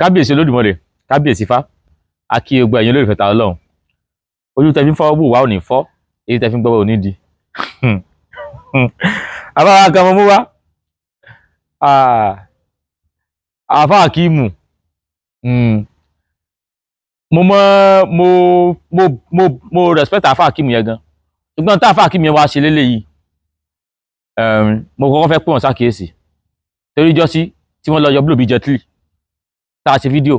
Kábíyèsí Olódùmarè, kábíyèsí Ifá, a kí gbogbo ẹ̀yin olólùfẹ́ ta Ọlọ́run. Ojú tẹ fi ń fọ́ wò wá ò ní fọ́, èyí tẹ fi ń gbọ́ ò ní di. Àbáwá kan mo mú wá. Àfáà Akíìmù. Mo mọ mo mo mo mo respect àfáà Akíìmù yẹn gan. Ṣùgbọ́n tá àfáà Akíìmù yẹn wá ṣe léléyìí, mo kọ́kọ́ fẹ́ pè wọ́n sákìyèsí. Torí jọ́sí tí wọ́n lọ yọ bílò bíi Jet Li, tá a ṣe fídíò,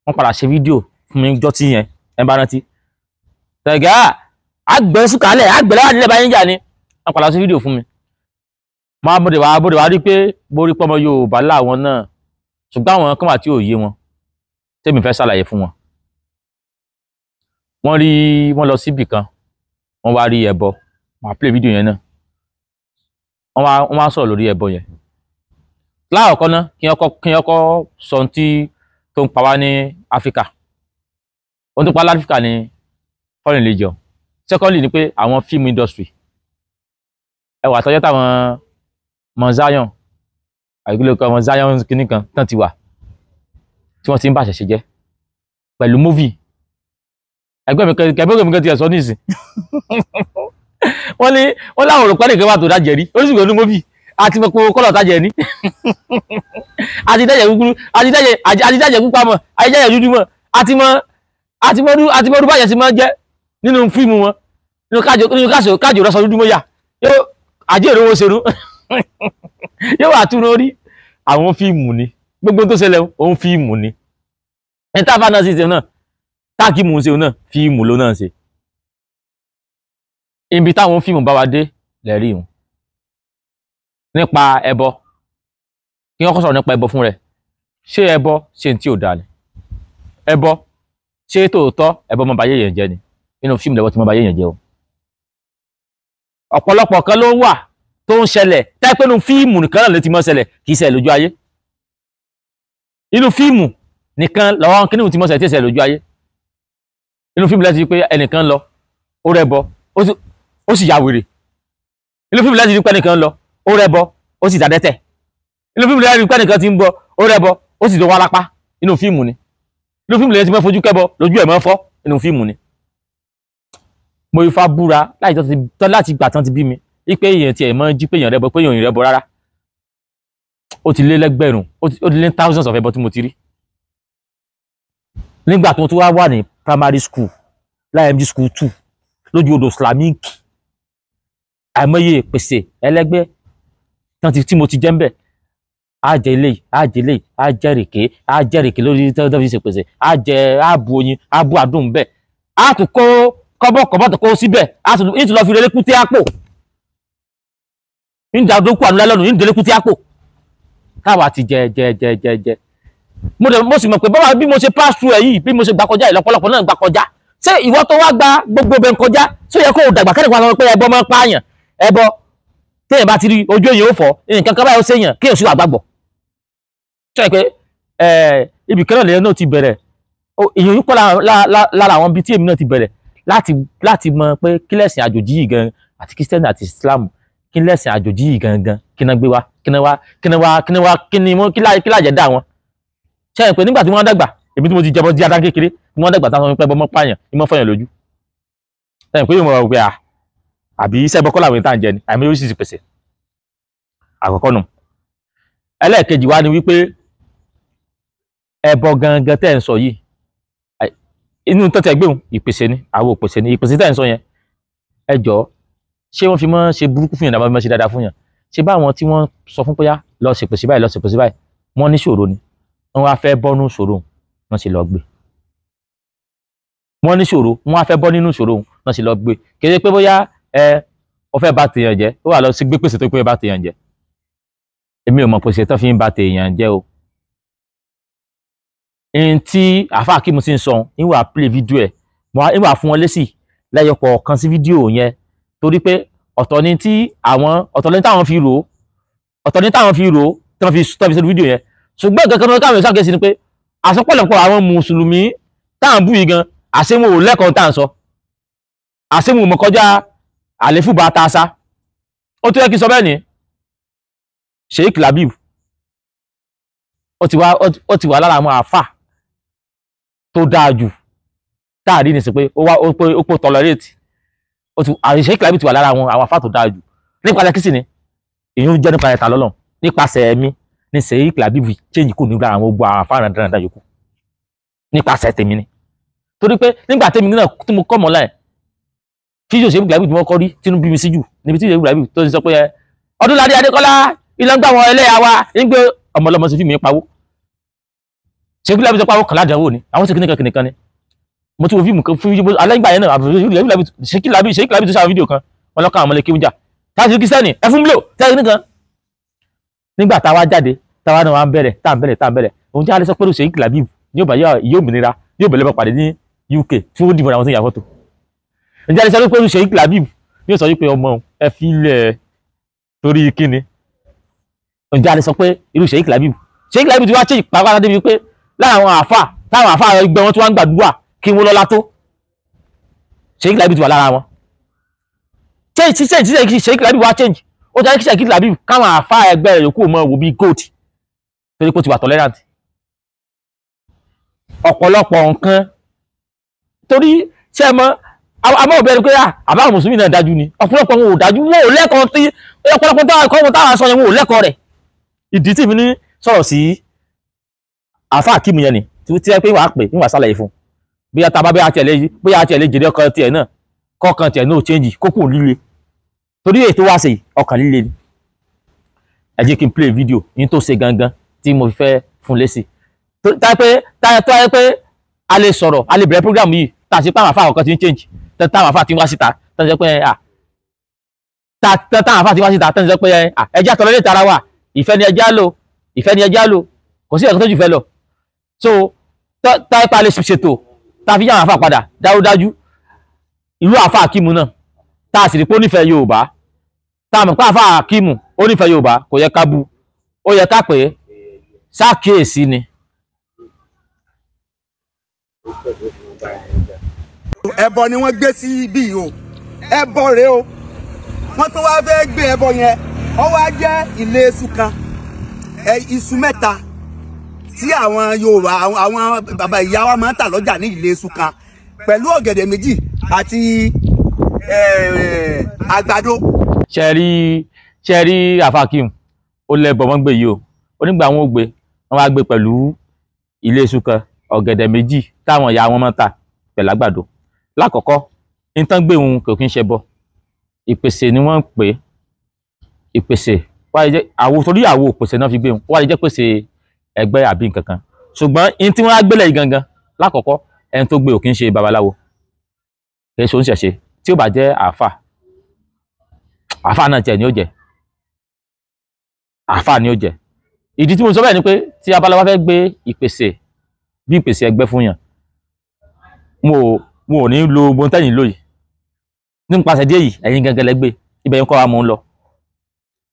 wọ́n padà ṣe fídíò fún mi jọ́ tí yẹn, ẹ bá rántí. Tẹ̀gá àgbẹ̀ sùkálẹ̀ àgbẹ̀ láwà nílẹ̀ báyìí ń jà ni, wọ́n padà ṣe fídíò fún mi. Máa bọ̀dẹ̀ wá bọ̀dẹ̀ wá rí pé borí pọ́mọ Yorùbá láwọn náà, ṣùgbọ́n àwọn kan wà tí ò yé wọn, tèmi fẹ́ ṣàlàyé fún wọn. Wọ́n rí wọ́n lọ síbì kan, wọ́n wá rí ẹbọ, màá play fídíò yẹn náà. Wọ́n wá sọ̀rọ̀ lórí ẹbọ yẹn. Láàkọ́kọ́ ná, kí wọ́n kọ́ sọ ohun tí tó ń pa wá ní Áfíríkà. Ohun tó pa láfíríkà ní foreign religion. Secondly ni pé àwọn film industry, ẹ wà tọ́jọ́ táwọn Mount Zion, àgbélé kan Mount Zion kìíní kan tán ti wà tí wọ́n ti ń bàṣẹ̀ ṣe jẹ́ pẹ̀lú movie. Ẹgbẹ́ mi kan ti ẹ̀ sọ nísìn, wọ́n ní wọ́n láwọn òrùka nìkan wà tó dájẹ́ rí oríṣiríṣi ní movie àti mọ̀ pé kọ́lọ̀ tájẹ̀ ní, àti dájẹ̀ kúkúrú, àti dájẹ̀ pupa mọ̀, àti dájẹ̀ dúdú mọ̀, àti mọ̀ ọdún bàjẹ́ sí máa ń jẹ́ nínú fíìmù wọn, nínú kájò rọ́ṣọ dúdú mọ́ yà yóò àjẹ́ ìrówó ṣerú yóò wà tún lórí àwọn fíìmù ni. Gbogbo tó ṣẹlẹ̀, òun fíìmù ni. Ẹni tá a bá náà sì ṣe náà, táàkì mò ń ṣe náà, fíìmù ló náà ṣe. Ibi táwọn fíìmù bá wa dé lẹ́rí ìhun nípa ẹbọ. Kí wọ́n kọ́ sọ̀rọ̀ nípa ẹbọ fún rẹ̀. Ṣé ẹbọ ṣe ní tí ò dáa ni? Ẹbọ, ṣé tòótọ́ ẹbọ mọ́ báyé yẹn jẹ́ ni? Nínú fíìmù lẹ́wọ́ tí mọ́ báyé yẹn jẹ́ o. Ọ̀pọ̀lọpọ̀ kan ló wà tó ń ṣẹlẹ̀ tẹ́ pé nínú fíìmù nìkan náà ló ti mọ́ ṣẹlẹ̀, kì í ṣẹlẹ̀ lójú ayé. Inú fíìmù nìkan làwọn kíní ti mọ́ ṣẹlẹ̀ tí ì ṣẹlẹ̀ lójú ayé. Inú fíìmù lẹ́ti pé ẹnìkan lọ, ó rẹ́bọ, ó sì ya wèrè. Inú fíìmù lẹ́ti pé ẹnìkan lọ, ó rẹ́bọ, ó sì dàdẹ́tẹ̀. Inú fíìmù lẹ́ti pé ẹnìkan ti ń bọ, ó rẹ́bọ, ó sì dọwọ́ lápá. Inú fíìmù ni. Inú fíìmù lẹ́ti mọ́ fojú kẹ́bọ, lójú ẹ̀ mọ́ fọ́. Inú fíìmù ni. Mo ifá búra láti tọ́ láti gbà tán ti bí mi wípé èèyàn tiẹ̀ mọ́ jí pé èèyàn rẹ́bọ, pé èèyàn ò rẹ́bọ rárá, ó ti lé lẹ́gbẹ̀rún, ó ti lé thousands of ẹbọ tí mo ti rí nígbà tó tún wá wà ní primary school, láìmg school 2, lójú odò Islamic. Àìmọye ìpèsè ẹlẹ́gbẹ́ tán ti tí mo ti jẹ́ ń bẹ̀. Á jẹ ilé, á jẹ ilé, á jẹ rèké, á jẹ rèké lórí tó fi ṣe pèsè, á jẹ, á bu oyin, á bu àdùn bẹ́ẹ̀, á tún kó kọ́bọ̀kọ́bọ̀ tó kó síbẹ̀, á tún ní tún lọ fi relé kúté àpò ń da dókú àánú lẹ́nu ń délé kúté àpò káwa ti jẹ jẹ jẹ jẹ jẹ. Mo dẹ̀ mo sì mọ̀ pé báwa bí mo ṣe pass through ẹ̀ yìí, bí mo ṣe gbà kọjá yìí, lọ́pọ̀lọpọ̀ náà gbà kọjá. Ṣé ìwọ tó wá gba gbogbo bẹ̀ ń kọjá, ṣó yẹ kó o dàgbà kẹ́nìkan sọ pé ẹbọ máa ń pààyàn, ẹbọ téèyàn bá ti rí ojú èèyàn ó fọ́, nǹkan kan báyìí ó ṣèyàn, kéèyàn sì wà gbàgbọ́? Ṣé ẹ pé ẹ ibì kan náà lèyàn náà ti bẹ̀rẹ̀? Èèyàn yìí pọ̀ lára àwọn ibi tí èmi náà ti bẹ̀rẹ̀ láti mọ̀ pé kí lẹ̀sìn àjòjì yìí gan, àti Christian àti Islam, kí lẹ̀sìn àjòjì yìí gangan, kí náà gbé wá, kí náà wá, kí náà wá, kí náà wá, kí ni wọ́n, kí lájẹ̀ dá wọn. Ṣé ẹ pé nígbà tí wọ́n dàgbà, èmi tí mo ti jẹbọ di adá kékeré, tí wọ́n dàgbà táwọn pẹ́ bọ́ mọ́ pààyàn, ìmọ̀ fọyàn lójú, ṣé ẹ pé yóò mọ̀ pé à àbí iṣẹ́ ẹbọ kọ́ làwọn ìta ń jẹ ni? Àmì yóò sì ti pèsè àkọ́kọ́ nù. Ẹlẹ́ẹ̀kejì wá ni wípé ẹbọ gangan tẹ́ ẹ̀ ń sọ yìí, inú tọ́tẹ̀ gbéhùn ìpèsè ni, àwọn òpèsè ni ìpèsè tẹ́ ẹ̀ ń sọ yẹn. Ẹ jọ̀ọ́, ṣé wọ́n fi mọ́ ṣe burúkú fún yàn àbá fi mọ́ ṣe dáadáa fún yàn? Ṣé báwọn tí wọ́n sọ fún pé yá lọ ṣèpèsè báyìí, lọ ṣèpèsè báyìí, wọ́n ní ṣòro ni, wọ́n wá fẹ́ bọ́nú ṣòro, wọ́n sì lọ gbé. Wọ́n ní ṣòro, wọ́n wá fẹ́ bọ́ nínú ṣòro, wọ́n sì lọ gbé. Kì í ṣe pé bóyá ẹ ó fẹ́ bá tèèyàn jẹ́, ó wà lọ sí gbé pèsè tó pé bá tèèyàn jẹ́. Èmi ò mọ̀ pèsè tó fi ń bá tèèyàn jẹ́ o. N tí àáfàá kí mo sì ń sọ, ń wà play fídíò ẹ̀, ń wà fún wọn lésì lẹ́yọ kọ̀ọ̀kan sí fídíò yẹn, torí pé ọ̀tọ̀ ni tí àwọn, ọ̀tọ̀ ni táwọn fi rò ó, ọ̀tọ̀ ni táwọn fi rò ó tí wọ́n fi ṣe fídíò yẹn. Ṣùgbọ́n nǹkan kan tó káwọn ṣàkíyèsí ni pé àsọpọ̀lọpọ̀ àwọn mùsùlùmí táwọn bú yìí gan, àṣé wọn ò lẹ́kọ̀ọ́ tá à ń sọ, àṣé wọn ò mọ̀ kọjá àléfù bá ta sá. Ó tó yẹ kí n sọ bẹ́ẹ̀ ni Sheikh Labib. Ó ti wà lára àwọn àáfà tó dáa jù táàrí ní sí pé ó wá ó pé tolerate. Ó ti Sheikh Labeeb ti wà lára àwọn àáfà tó dáa jù nípasẹ̀ kí sì ni èyí ń jẹ́ nípa ẹ̀ta lọ́lọ́ nípasẹ̀ ẹ̀mí ní Sheikh Labeeb change kù nígbà àwọn gbogbo àwọn àáfà dáradára yòókù nípasẹ̀ tèmi ni. Torí pé nígbà tèmi náà tí mo kọ́ mọ́ láì fídíò Sheikh Labeeb tí wọ́n kọ́ rí tínú bí mi sí jù níbi tí Sheikh Labeeb tó ti sọ pé ẹ Ọdúnládé Adékọ́lá ilẹ̀ ń gbà wọn ẹlẹ́yà wa ń gbé ọmọ ọlọ́mọ sí fíìmù yẹn pawó. Sheikh Labeeb sọ pé àwọn kan ládàáwò ni àwọn sì kìnìkan kìnìkan ni. Mo ti wo fíìmù kan fún alẹ́ ìgbà yẹn náà Sheikh Labeeb tó ṣàwọn fídíò kan wọn lọ́kàn àwọn ọmọlẹ́kí ń jà táàsì kìsẹ́nì ẹ fún bílò táàsì nìkan. Nígbà táwa jáde táwa náà wà ń bẹ̀rẹ̀ tá à ń bẹ̀rẹ̀ tá à ń bẹ̀rẹ̀ òun tí a lè sọ pé Sheikh Labeeb yóò bá yóò mìnira yóò bẹ̀rẹ̀ bọ́ pàdé ní UK tí wọ́n dìbò àwọn tó yà fọ́tò. Ǹjẹ́ a lè sọ pé Sheikh Labeeb yóò sọ wípé ọmọ ẹ fi ilẹ̀ torí kíni? Ǹjẹ́ a lè sọ pé irú Sheikh Labeeb Sheikh Labeeb ti wá ṣe ìpàpàdà débi pé lára àwọn àáfà táwọn àáfà ẹgbẹ́ wọn tí wọ́n ń gbàdúrà kí wọ́n lọ́lá tó Sheikh Labeeb ti wà lára wọn. Change Sheikh Labeeb wá change ó jẹ́ kí Sheikh Labeeb káwọn àáfà ẹgbẹ́ rẹ̀ yòókù mọ́ wò bí goat torí pé ó ti wà tolerant. Ọ̀pọ̀lọpọ̀ nǹkan torí ṣé ẹ mọ̀ àmọ́ òbí ẹni pé àbáwọn mùsùlùmí náà dájú ni ọ̀pọ̀lọpọ̀ wọn ò dájú wọn ò lẹ́kọ̀ọ́ tí ọ̀pọ̀lọpọ̀ táwọn sọ yẹn wọn ò lẹ́kọ̀ọ́ rẹ̀. Ìdí tí mi ní sọ̀rọ̀ sí àáfà Akeem yẹn ni tí ẹ pé wàá pè ń wà sálàyé fún bóyá tá a bá bóyá tiẹ̀ lé bóyá tiẹ̀ lé jèrè ọkàn tiẹ̀ náà kọ́kàn tiẹ̀ náà change kókò líle torí èyí tó wá ṣe ọkàn líle ni. Ẹ jẹ́ kí n play video yín tó ṣe gangan tí mo fẹ́ fún lésì táyẹ pé a lè sọ̀rọ̀ a lè bẹ̀rẹ̀ program yìí tá a ṣe pé àwọn àfáà kọ̀ọ̀kan ti ń change táwọn àfáà ti ń wá síta tán ṣe pé táwọn àfáà ti wá síta tán ṣe pé ẹjẹ́ àtọ̀rọ̀ lè tara wa ìfẹ́ ni ẹjẹ́ á lò ìfẹ́ ni ẹjẹ́ á lò kò sí ẹ̀kọ́ tó jù fẹ́ lọ. So táyẹ pé a lè ṣètò tá a fi yá àwọn àfáà padà dájúdájú ìlú àfáà Akeem náà tá a sì rí pé ó nífẹ̀ẹ́ Yorùbá tá a mọ̀ pé àfáà Akeem ó nífẹ̀ẹ́ Yorùbá kò yẹ ká bú ó yẹ ká pè é ṣàkíyèsí ni. Ẹbọ ni wọ́n gbé sí ibi yìí o, ẹbọ rèé o, wọ́n tó wáá fẹ́ gbé ẹbọ yẹn ó wá jẹ́ ilé iṣu kan, iṣu mẹ́ta tí àwọn Yorùbá àwọn bàbá ìyá wa máa ń tà lọ́jà ní ilé iṣu kan pẹ̀lú ọ̀gẹ̀dẹ̀ méjì àti àgbàdo. Ṣe rí àfáà Akeem ó lẹ́bọ̀ wọ́n gbé yìí o, onígbà wọn ò gbé wọn wá gbé pẹ̀lú ilé iṣu kan ọ̀gẹ̀dẹ̀ méjì táwọn ìyá wọn máa ń tà pẹ̀lú àgbàdo. Lákọ̀ọ́kọ́ nǹkan gbé òun kò kí ń ṣe bọ ìpèsè ni wọ́n ń pè é ìpèsè wá lè jẹ́ àwo torí àwo ìpèsè náà fi gbé òun wá lè jẹ́ pèsè ẹgbẹ́ àbí nǹkan kan ṣùgbọ́n in tí wọ́n á gbélé yìí gangan lákọ̀ọ́kọ́ ẹni tó gbé ò kí ń ṣe babaláwo kì í ṣe oníṣẹ̀ṣe tí ó bá jẹ́ àáfà àáfà náà tiẹ̀ ni ó jẹ́ àáfà ni ó jẹ́. Ìdí tí mo sọ bẹ́ẹ̀ ni pé tí abaláwa fẹ́ gbé ìpèsè bí ìpèsè ẹgbẹ́ fún yàn mo ò ní lo gbóntẹ́yìn lóyìí nípasẹ̀ díẹ̀ yìí ẹ̀yin gangan lẹ́gbẹ́ ibẹ̀ yẹn kọ́ wa mò ń lọ.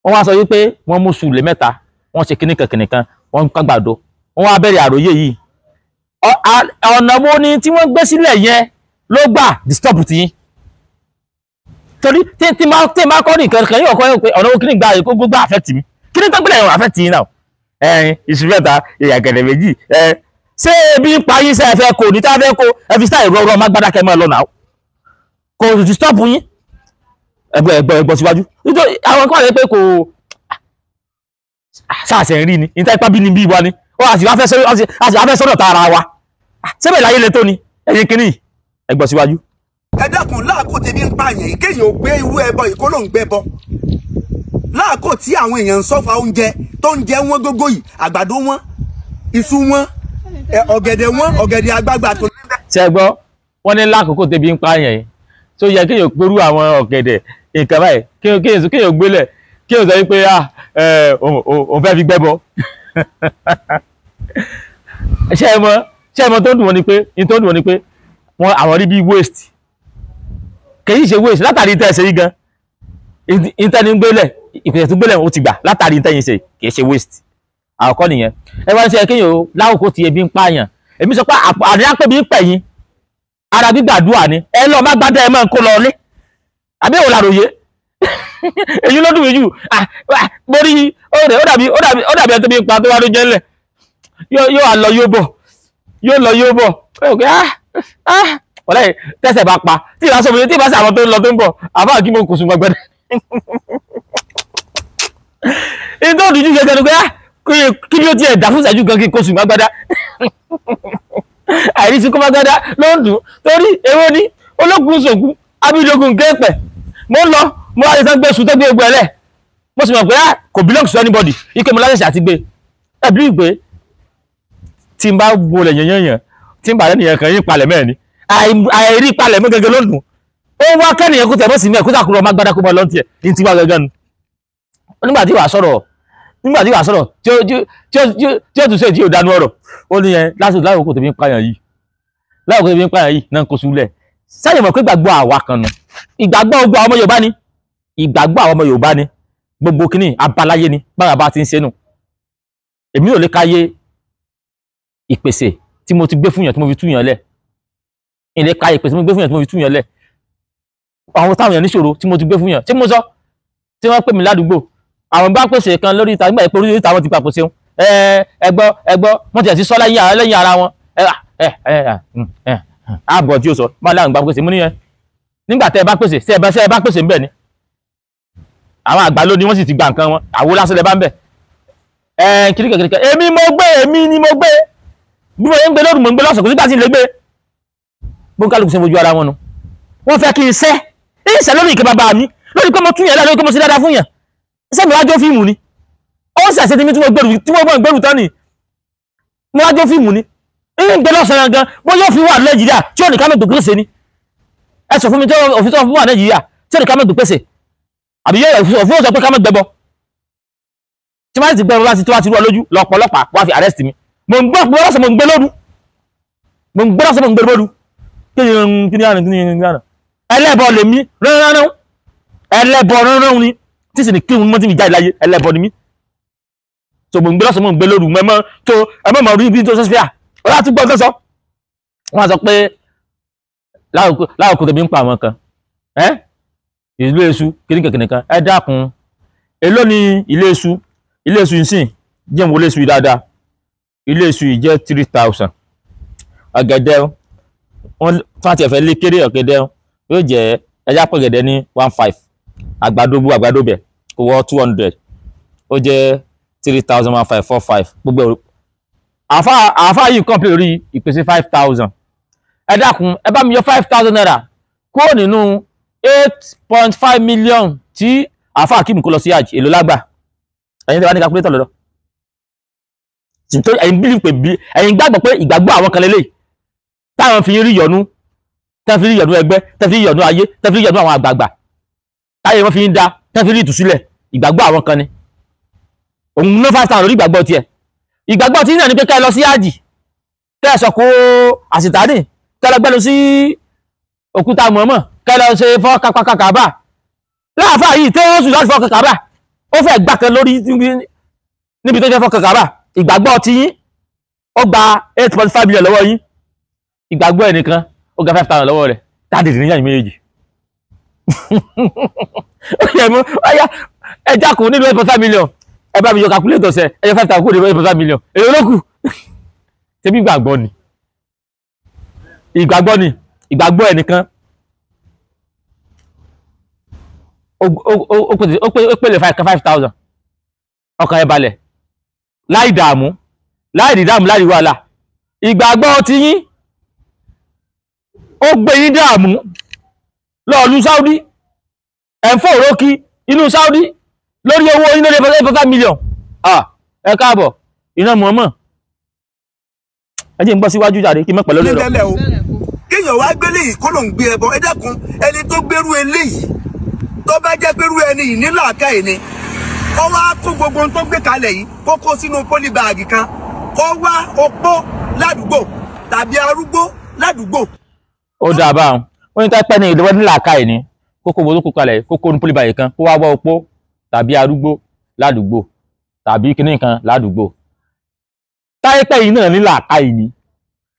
Wọ́n wá sọ wípé wọ́n mú sùlẹ̀ mẹ́ta wọ́n ṣe kíníkan kìnìkan wọ́n kágbàdo wọ́n wá bẹ̀rẹ̀ àròyé yìí. Ọ̀nà wo ni tí wọ́n gbé sílẹ̀ yẹn ló gbà disturb ti yín? Torí tí máa kọ́ ní nǹkan kan yóò kọ́ pé ọ̀nà wo kíní gbà kó gbà affect mi kíní tó gbélé yẹn affect yín náà ẹ̀yin iṣu mẹ́ta ìyàgẹ̀dẹ̀ méjì ẹ̀ ṣé ebi ń pa yín sẹ́ ẹ fẹ́ kó ní tá a fẹ́ kó ẹ fi sáà ìrọ̀rọ̀ má gbádàkẹ́ mọ́ ẹ lọ́nà kò disturb yín ẹgbẹ́ ẹgbẹ́ ẹgbọ́ síwájú nítorí àwọn kan wà pé kò sáàsẹ̀ ń rí ni níta ipá bí ni bí wa ni ó a sì wá fẹ́ sọ́dọ̀ tara wa sẹ́bẹ̀ láyé le tó ni ẹ̀yin kìíní ẹgbọ́ síwájú. Ẹ dákun láàkó tèmi ń pààyàn yìí kéèyàn ò gbé irú ẹbọ yìí kó ló ń gbẹ bọ láàkó tí àwọn èèyàn ń sọ́fà oúnjẹ tó ń jẹ wọ́n gógó yìí àgbàdo wọn iṣu wọn ọ̀gẹ̀dẹ̀ wọn ọ̀gẹ̀dẹ̀ àgbagbà tó. Ṣé gbọ́ wọ́n ní lákòókò tèmi ń pààyàn yìí tó yẹ kéèyàn gbérú àwọn ọ̀gẹ̀dẹ̀ nǹkan báyìí kéèyàn gbélẹ̀ kéèyàn sọ wípé òun fẹ́ fi gbẹ́bọ. Ṣé ẹ mọ̀ tó ń dùn wọ́n ni pé ní tó ń dùn wọ́n ni pé wọ́n àwọn rí bí waste kèyí ṣe waste látàrí tẹ́ ẹ ṣe yí gan ìtẹ́ni gbélẹ̀ ìpìlẹ̀ tó gbélẹ̀ ó ti gbà látàrí tẹ́yìn ṣe kìí ṣe waste àkọ́kọ́ nìyẹn. Ẹ wá ń ṣe kéèyàn lákòókò tí ebi ń pààyàn èmi sọ pé àríyá pé bí ń pẹ̀yìn ara gbígbàdúrà ni ẹ lọ má gbádá ẹ máa ń kó lọ lé àbí òun làròyé èyí ló dùn mí jù mórí ó dàbí ó dàbí ẹni tó bí ń pa tó wá ló jẹ́ ńlẹ̀ Yóò wá lọ yóò bọ̀, yóò lọ yóò bọ̀. Ọ̀lẹ́ tẹ́sẹ̀ bá pa tí ìbá sọ̀rọ̀, tí ìbá sí àwọn tó ń lọ tó ń bọ̀, àbá kí mo kò sùn gbàgbẹ́. Ní tó dùjú gẹ́gẹ́ ni pé kí ni ó ti ẹ̀dá fún ìṣẹ́jú gan kí n kó sùn gbàgbádá. Àìrísí kó gbàgbádá ló ń dùn torí èwo ni olókùn sòkú abídógún kẹ́pẹ̀. Mo ń lọ, mo wá lè tán gbé sùn tó gbé gbogbo ẹ̀ lẹ̀. Mo sì mọ̀ pé kò belong to anybody, ike mo láṣẹ̀ṣẹ̀ àti gbé. Ẹ bí ìgbé tí n bá wọlé yẹnyẹnyẹn tí n bá lẹ́nu yẹn kan yín palẹ̀ mẹ́rin ni àìrí palẹ̀ mọ́ gẹ́gẹ́ lónìí. Ó wá kẹ́nìyàn kó tẹ̀ bọ́ sí mi ẹ̀ kó sàkúrò ọmọ agbádá kó bọ́ lọ́ntì ẹ̀ ní tiwa gẹ́gẹ́ nu. Nígbà tí wàá sọ̀rọ̀, nígbà tí wàá sọ̀rọ̀ tí ó tún ṣe tí ò dánú ọ̀rọ̀, ó ní yẹn lásìkò láwòkó tèmi ń pààyàn yìí, láwòkó tèmi ń pààyàn yìí náà kó súlẹ̀. Sẹ́yìn mọ̀ pé ìgbàgbọ́ àwa kan nu, ìgbàgbọ́ gbogbo àwọn ọmọ Yorùbá ni, ìgbàgbọ́ àwọn ọmọ Yorùbá ni, gbogbo kínní abaláyé ni báwa bá ti ń ṣe nù. Èmi ò lè káyé ìpèsè tí mo ti gbé fún yàn tí mo fi tú yàn lẹ̀, ìlẹ̀ káyé ìpèsè tí mo gbé fún yàn tí mo fi tú yàn lẹ̀, àwọn táwọn yàn níṣòro tí mo ti gbé fún yàn tí mo sọ tí wọ́n pè mí ládùúgbò, àwọn bá pèsè kan lórí ìta nígbà ìpè orí ìta wọn ti papò ṣeun. Ẹgbọ́ ẹgbọ́ wọ́n ti ẹ̀ ti sọ lẹ́yìn ara wọn. Ààbọ̀ tí ó sọ máa láwọn gbà pèsè mú níyẹn. Nígbà tẹ́ ẹ bá pèsè, ṣé ẹ bá pèsè ń bẹ̀ ni àwọn àgbà lónìí wọ́n sì ti gba nǹkan wọn, àwo lásán lẹ bá ń bẹ̀. Kìrìkà kìrìkà èmi mo gbé, èmi ni mo gbé, bí mo ń gbé lóru mo ń gbé lọ́sàn-án, kò sígbà tí ń lè gbé. Bó ń kálukú ṣe fojú ara wọn nu. Wọ́n fẹ́ kí n sẹ́ ìṣẹ́ lórí ìkẹ́ bàbá mi, lórí pé mo tún yẹn lórí pé mo ṣe dáadáa fún yẹn. Ṣé mi wá jó fíìmù ni? Ó ń ṣẹ̀ṣẹ̀ tí mo gbèrú tí mo gbèrú tán ni mo wá jó fíìmù ni. Ń gbé lọ́sàn-án gan bó yóò fi wà Nàìjíríà tí ò ní ká mọ̀ gbèsè ni. Ẹ sọ fún mi tí òfin tó fún wà Nàìjíríà tí ò ní ká mọ̀ gbèsè, àbí yóò òfin sọ pé ká mọ̀ gbẹbọ. Tí wọ́n ti gbẹbọ láti tó wá ti rú ọ lójú lọ́pọ̀lọpàá wá fi arrest mi. Mo ń gbọ́ lọ́sàn, mo ń gbé lóru, mo ń gbé lọ́sàn, mo ń gbé lóru. Kí ni àná, kí ni àná? Ẹlẹ́bọ lèmi ránran, ẹlẹ́bọ ránran ni tí sì ní kí n mọ́ tí mi jáde láyé, ẹlẹ́bọ ni mí. So mo ń gbé lọ́sàn, mo ń gbé lóru, mẹ́mọ́ tó ẹmọ́ mọ̀ rí bí tó sọ́sífíà ọlá tún gbọ́ tó sọ. Wọ́n sọ pé láwòkó tẹ̀mí ń pa àwọn kan ìlú èṣù kìnnìkan kan. Ẹ dákun, èló ni ilé èṣù? Ilé èṣù ìsìn jẹ́ ìwọlé èṣù yìí dáadáa. Ilé èṣù yìí jẹ́ 3,000. Ọ̀gẹ̀dẹ̀ wọ́n tún àti ẹ̀fẹ́ lé kéré, ọ̀gẹ̀dẹ̀ yóò jẹ́ ẹja pọ̀gẹ̀dẹ̀ ní 1.5. Àgbàdo bú àgbàdo bẹ̀ kò wọ́ 200, ó jẹ́ 3,000 1.5 4.5. Gbogbo àfáà yìí kọ́ńpìlì lórí ìpèsè 5,000. Ẹ dákun, ẹ bá mi yọ 5,000 naira kúrò nínú 8.5 million tí àfáà Akeem kó lọ sí àjì. Èlò lágbà ẹ̀yin tí wàá ní calculator lọ́dọ̀. Ẹ̀yin bílí pé ẹ̀yin gbàgbọ́ pé ìgbàgbọ́ àwọn kan lélẹ̀ táwọn fi rí yọ̀nú, tẹ́ fi rí yọ̀nú ẹgbẹ́, tẹ́ fi rí yọ̀nú ayé, tẹ́ fi rí yọ̀nú àwọn àgbààgbà, táyé wọn fi ń da, tẹ́ fi rí ìtúsílẹ̀. Ìgbàgbọ́ àwọn kan ni òun náà 5,000 lórí ìgbàgbọ́ tiẹ̀. Ìgbàgbọ́ tí náà ni pé ká ẹ lọ sí àjì, kẹ́ ẹ sọ̀kò àsìtánì, kẹ́ ẹ lọ gbẹ́nu sí òkúta mọ̀ọ́mọ̀, kẹ́ ẹ lọ ṣe fọ́ kàkàkàbà. Láàfáà yìí tẹ́ wọ́n sùn láti fọ́ kàkàbà, ó fẹ́ gbà kan lórí níbi tó jẹ́ fọ́ kàkàbà. Ìgbàgbọ́ tí yín ó gba 8.5 million lọ́wọ́ yín, ìgbàgbọ́ ẹnìkan ó gba 5,000 lọ́wọ́ rẹ̀. Táàdì níyàn méjèèjì. Ẹ jákòó nínú 8.5 million, ẹ bá mi yọ calculator sẹ, ẹ yọ 5,000 kúrò ní 8.5 million, èyí ló kù. Ṣebí ìgbàgbọ́ ni, ìgbàgbọ́ ni, ìgbàgbọ́ ẹnìkan ó pèlè 5,000, ọkàn ẹ balẹ̀ láì dààmú, láì rí dààmú, láì rí wàhálà. Ìgbàgbọ́ ti yín ó gbé yín dààmú lọ́ọ̀lú Saudi, ẹ̀ ń fò rókì inú Saudi lórí owó yín lórí 8.5 million. Ẹ káàbọ̀ iná mọ̀ọ́mọ̀. Ẹ jẹ́ ń gbọ́ síwájú jáde kí n mọ̀ pẹ̀lú lórí ọ̀rọ̀. Kéèyàn wá gbélé yìí kó ló ń gbé ẹbọ. Ẹ dákun, ẹni tó gbérú eléyìí tó bá jẹ́ gbérú ẹni yìí nílò àká ẹ̀ ni kó wá kó gbogbo ohun tó gbé kalẹ̀ yìí kó kó sínú pólíbáàgì kan, kó wá opó ládùúgbò tàbí arúgbó ládùúgbò. Ó dáa báwọn wọ́n ní tá pẹ́ ní ìlú nílò àká ẹ̀ ni kókó wo ló kó kalẹ̀, kókó ní pólíbáàgì kan, kó wá wá opó tàbí arúgbó ládùúgbò tàbí kinní kan ládùúgbò. Táyé pẹ́ yìí náà nílò àká yìí ni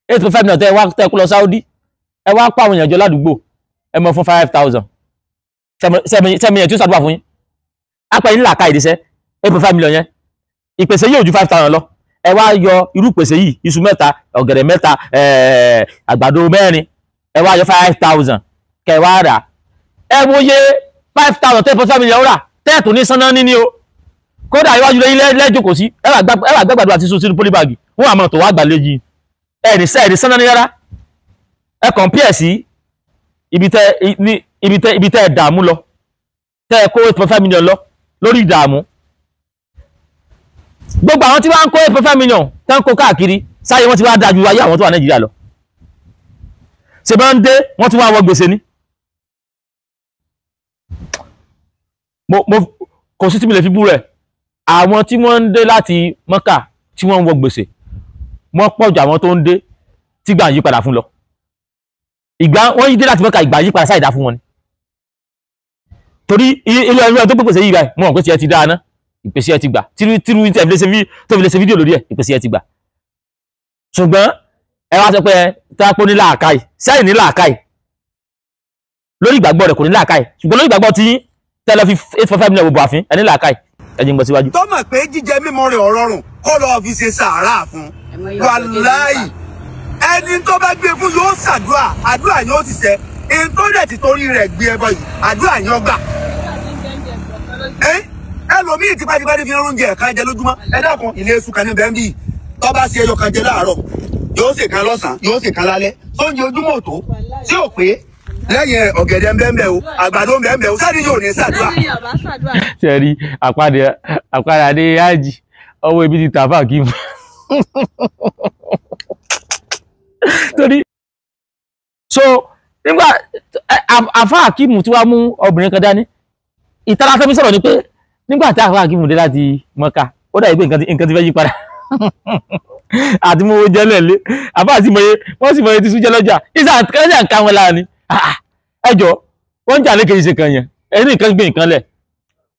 8.5 million tẹ́ ẹ wá tẹ́ kó lọ Saudi, ẹ wá pa àwọn èèyàn jọ ládùúgbò, ẹ mọ fún 5,000. Sẹ́mi yẹn tí ó ṣàdúrà fún yín apẹ́ yìí nílò àká yìí díṣẹ́ 8.5 million yẹn ìpèsè yóò ju 5,000 lọ. Ẹ wá yọ irú pèsè yìí, iṣu 3, ọ̀gẹ̀dẹ̀ 3, àgbàdo 4, ẹ wá yọ 5,000 kẹ wá rà. Ẹ wo iye 5,000 10.5 million rà tẹ́ẹ̀tù ní sanná níní o. Kódà iwájú lẹ́yìn lẹ́jọ́kọ̀ sí, ẹ wà gbàgbàdo àti sínú pólíbàgì, wọ́n àmọ́ tó wá gbà léjì. Ẹ ní sanná ní rárá. Ẹ compare sí ibi tẹ́ ẹ dààmú lọ, tẹ́ ẹ kó 8.5 million lọ lórí ìdààmú. Gbogbo àwọn tí wọ́n ń kó 8.5 million tẹ́ ń kó káàkiri sáyé wọ́n ti wá dájú ayé àwọn tó wà Nàìjíríà lọ. Ṣe bá ń dé wọ́n ti wá wọ gbèsè ní. Kò sí tí mi lè fi bú rẹ̀. Àwọn tí wọ́n ń dé láti Mọ́kà tí wọ́n ń wọ gbèsè wọ́n pọ̀ ju àwọn tó ń dé tí gbà ń yí padà fún lọ. Ìgbà wọ́n yí dé láti Mọ́kà, ìgbà yí padà sáìdá fún wọn ni. Torí ilé ẹni tó pèsè yìí báyìí, mo mọ̀ pé tiẹ̀ ti dáa ná, ìpèsè ẹ ti gbà, tírú tó fi lè ṣe fídíò lórí ẹ̀, ìpèsè ẹ ti gbà. Ṣùgbọ́n ẹ wá sọ pé ẹ tápó ní làákàyè, sẹ́yìn ní làákàyè lórí ìgbàgbọ́ rẹ̀ kò ní làákàyè, ṣùgbọ́n lórí ìgbàgbọ́ tí tẹ́lẹ̀ fi 8.5 million gbogbo àfin ẹ ní làákàyè. Ẹ jẹ́ n gbọ́ síwájú. Tó mọ̀ pé jíjẹ mímu rẹ̀ ọ̀rọ̀rùn kó lọ́ọ́ fi ṣe sàárà fún. Wàláì ẹni tó bá gbé fún yóò ṣàdúrà, àdúrà yóò sì ṣẹ. Ẹni tó dẹ̀ ti torí rẹ̀ gbé ẹbọ yìí, àdúrà yóò gbà. Ẹlòmíì tipátipá ní fi oúnjẹ ẹ̀ka jẹ lójúmọ́. Ẹ dákun, ilé iṣu kan ní bẹ́ẹ̀ bí tó bá ṣe ẹyọ kan jẹ láàárọ̀, yóò sì kan lọ́sàn-án, yóò sì kan lálẹ́. Sóúnjẹ ojúmọ́ tó tí ò pé lẹ́yìn ọ̀gẹ̀dẹ̀ ńbẹ́ńbẹ́ o, àgbàdo ńbẹ́ńbẹ́ o, sáà ní yóò ní ṣàdúrà. Ṣe rí àpàdé dé ájì ọwọ́ ibi ti tàfà kí n torí. So nígbà àfà Akíìmù tí wàá mú obìnrin kan dání, ìtara fẹ́mi sọ̀rọ̀ ni pé nígbà tí àfà Akíìmù dé láti Mọ́kà, ó dàbí pé nǹkan ti fẹ́ yí padà. Àti mo jẹ́ lẹ́lẹ́ àfà àti mọye wọ́n sì mọye tí sún jẹ́ lọ́jà ìsà ń ká wọn lára ni. Ẹjọ́ wọ́n ń jà lékejì ṣe kan yẹn, ẹni nǹkan gbé nǹkan lẹ̀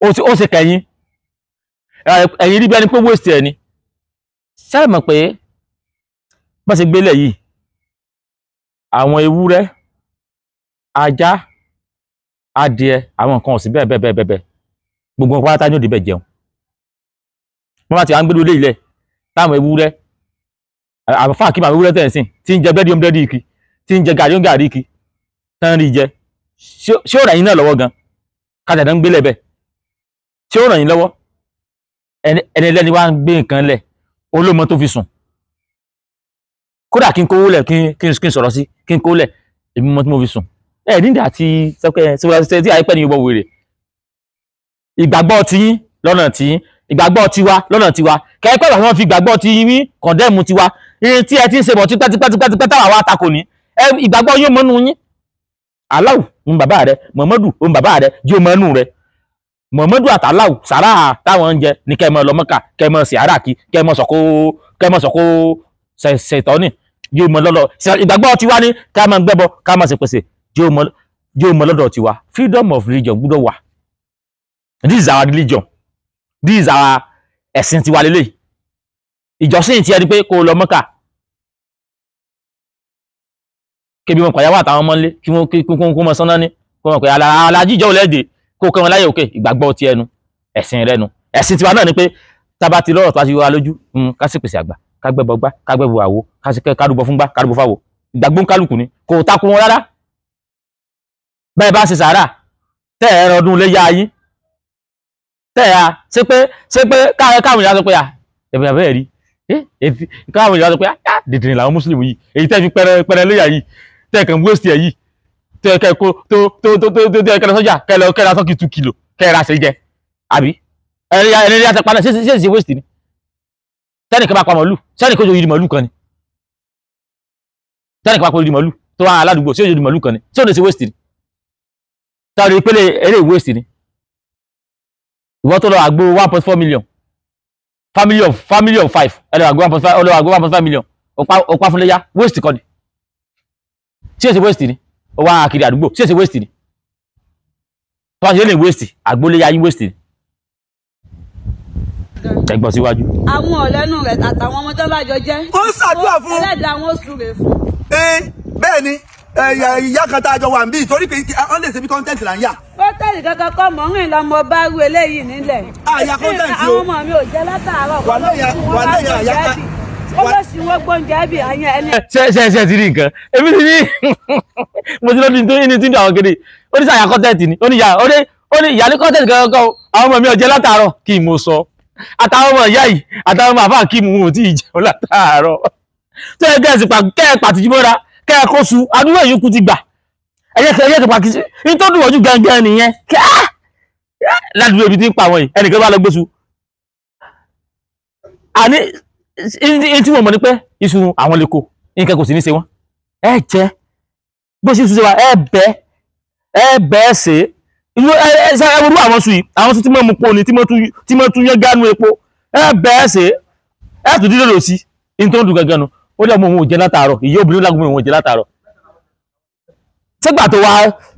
ó ṣe kẹyìn ẹ̀yìn rí bí ẹni pé waste ẹ̀ ni. Ṣáà mọ̀ pé bá ṣe gbélé yìí, àwọn ewúrẹ́, ajá, adìẹ, àwọn nǹkan ọ̀sìn bẹ́ẹ̀ bẹ́ẹ̀ bẹ́ẹ̀ bẹ́ẹ̀ gbogbo wọn pátá ní òde bẹ́ẹ̀ jẹun. Wọ́n bá ti wá ń gbé lórí ilẹ̀ táwọn ewúrẹ́, àwọn fáàkì àwọn ewúrẹ́ tẹ̀ ń sìn tí ń jẹ búrẹ́dì ó ń búrẹ́dì kí, tí ń jẹ gàrí ó ń gàrí kí, tán rí jẹ. Ṣé ó ràn yín náà lọ́wọ́ gan? Kájà náà ń gbélé bẹ́ẹ̀. Ṣé ó ràn yín lọ́wọ́? Ẹni ẹlẹ́ni wá ń gbé nǹkan lẹ̀, olómọ tó fi sùn. Kódà kí n kówó lẹ̀, kí n sọ̀rọ̀ sí, kí n kówó lẹ̀, èmi mọ tí mo fi sùn. Ẹ nígbà tí sẹ́kẹ́ tí àìpẹ́ ni ìwọ wèrè. Ìgbàgbọ́ tiyín lọ́nà tiyín, ìgbàgbọ́ tiwa lọ́nà tiwa. Kẹ́kẹ́ àwọn fi ìgbàgbọ́ tiyín kọ̀ndẹ́mù tiwa. Irin tí ẹ ti ń ṣe bọ̀ tipẹ́tipẹ́tipẹ́ táwa wá takò ní. Ìgbàgbọ́ yóò mọ́nú yín. Aláwù ń bàbá rẹ, Mọ̀mọ́dù ń bàbá rẹ, jí ó mọ́nú rẹ. Mọ̀mọ́dù àtàláwù sàrà táwọn ń jẹ ní kẹ́ ẹ mọ́ lọ Mọ́kà, kẹ́ ẹ mọ́ sí àràkí, kẹ́ ẹ mọ́ sọ̀kó ṣètọ́nì, jí ó mọ́ lọ́lọ́. Ìgbàgbọ́ tiwa ní ká máa gbẹ́bọ, ká máa ṣe pèsè, jí ó mọ́ lọ́dọ̀ tiwa. Freedom of religion gbọ́dọ̀ wà. This is our religion. This is our ẹ̀sìn tiwa lélẹ̀. Ìjọsìn ti ẹni pé kó lọ Mọ́kà. Kébi wọn pàyàwó àtàwọn ọmọ ńlé kí wọ́n kó mọ sánná ní kó wọn pé alájíjọ́ òlẹ́dẹ̀ kó kẹ́ wọn láyé òkè. Ìgbàgbọ́ ti ẹnu ẹ̀sìn rẹ nu. Ẹ̀sìn tiwa náà ni pé tába ti lọ́rọ̀ tó bá ti wá lójú, ká sì pèsè àgbà, ká gbẹ́bọ gbá, ká gbẹ́bọ àwo, ká rúbọ fún gbá, ká rúbọ fáwo. Ìgbàgbọ́ ń kálukú ni kò takò wọn rárá. Bẹ́ẹ̀ bá ṣe sàárà tẹ́ ẹ rọdún lé yá yín tẹ́ ẹ ṣe pé káwọn ìyá sọ pé ẹ̀bẹ̀ àbẹ́ rí káwọn ìyá sọ pé dìdìrín làwọn mùsùlùmí yìí, èyí tẹ́ fi pẹrẹ léyà yìí, tẹ́ kàn wéṣì ẹ̀ yìí, tẹ́ kẹ́ kó tó tó tó tó tẹ́ kẹ́ lọ sọ́jà kẹ́ lọ kẹ́ ra tọ́kì 2 kilo kẹ́ ra ṣe jẹ àbí ẹni rí àtẹ̀pá náà ṣe ṣe wéṣì ni. Tẹ́nìkan bá pa màlúù, sẹ́nìkan ojú màlúù kan ni. Tẹ́nìkan bá pa ojú màlúù tó wà aládùúgbò sí ojú màlúù kan ni, tí ò ní ṣe wéṣì ni. Táwọn ìpele eré wéṣì ni. Ìwọ́n tó lọ àgbo 1.4 million, family of 5, ẹ lọ àgbo 1.5 million, ọ̀pá fúnléyà waste kọ́ ni. Ṣé èsì waste ni? Ó wá kiri àdúgbò, ṣé èsì waste ni? Tó bá ṣe lè waste, àgboléyà yín waste ni. Ẹ gbọ́ síwájú. Àwọn ọ̀lẹ́nu rẹ̀ àtàwọn ọmọ tó bá jọ jẹ́. Ó ṣàdúrà fún. Ẹlẹ́dàá wọn ó súre fún. Bẹ́ẹ̀ ni, Ìyá kan tá a jọ wà níbí torí pé wọ́n lè ṣe bí content là ń yà. Kọ́ńtẹ́ẹ̀tì kankan kọ́ mọ̀ ń rìn lọ mo bá rú eléyìí nílẹ̀. Àyà content o. Àwọn ọmọ mi ò jẹ́ látàárọ̀. Wà lẹ́yìn àyà kan. Ó lọ sí wọ́n gbóúnjẹ bí àyàn ẹni. Ṣe ti rí nǹkan èmi ti ní mo ti lọ́dún tó ní tí ń dùn àwọn kéde. Ó ní sàyà content ni, ó ní ìyá, ó ní ìyá ní content kankan kọ́. Àwọn ọmọ mi ò jẹ́ látàárọ̀ kí mo sọ, àtàwọn ọmọ ìyá yìí àtàwọn ọmọ àfáà kí mo ò tí ì jẹun látàárọ̀. Tó yẹ kẹ́ ẹ sì pa kẹ́ ẹ pàtìjú mọ́ra kẹ́ ẹ kó su adúlọ̀ yìí kú ti gbà. Ẹ̀yẹ kẹ́ ẹ̀yẹ kẹ́ pàkìtì ní tó dùn ọjú gangan nìyẹn. Ládùúgbò ibi tí ń pa àwọn yìí ẹnìkan bá lọ gbé su. Àní ní tí wọ́n mọ̀ ní pé iṣu àwọn lè kó nǹkan kò sì ní ṣe wọ́n. Ẹ jẹ́ bó ṣe ṣe wa ẹ bẹ́ ṣe ẹ wúrú àwọn sùn yìí, àwọn sùn tí mọ̀ mú po ni tí mọ̀ tún yán gánú epo. Ẹ bẹ́ ṣe ẹ tún dídò lò sí ní tó ń dùn gangan nu. Ó dẹ̀ mú òun ò jẹ látàárọ̀, ìyá obìnrin lágùnmọ̀ òun ò jẹ látàárọ̀. Sígbà tó wá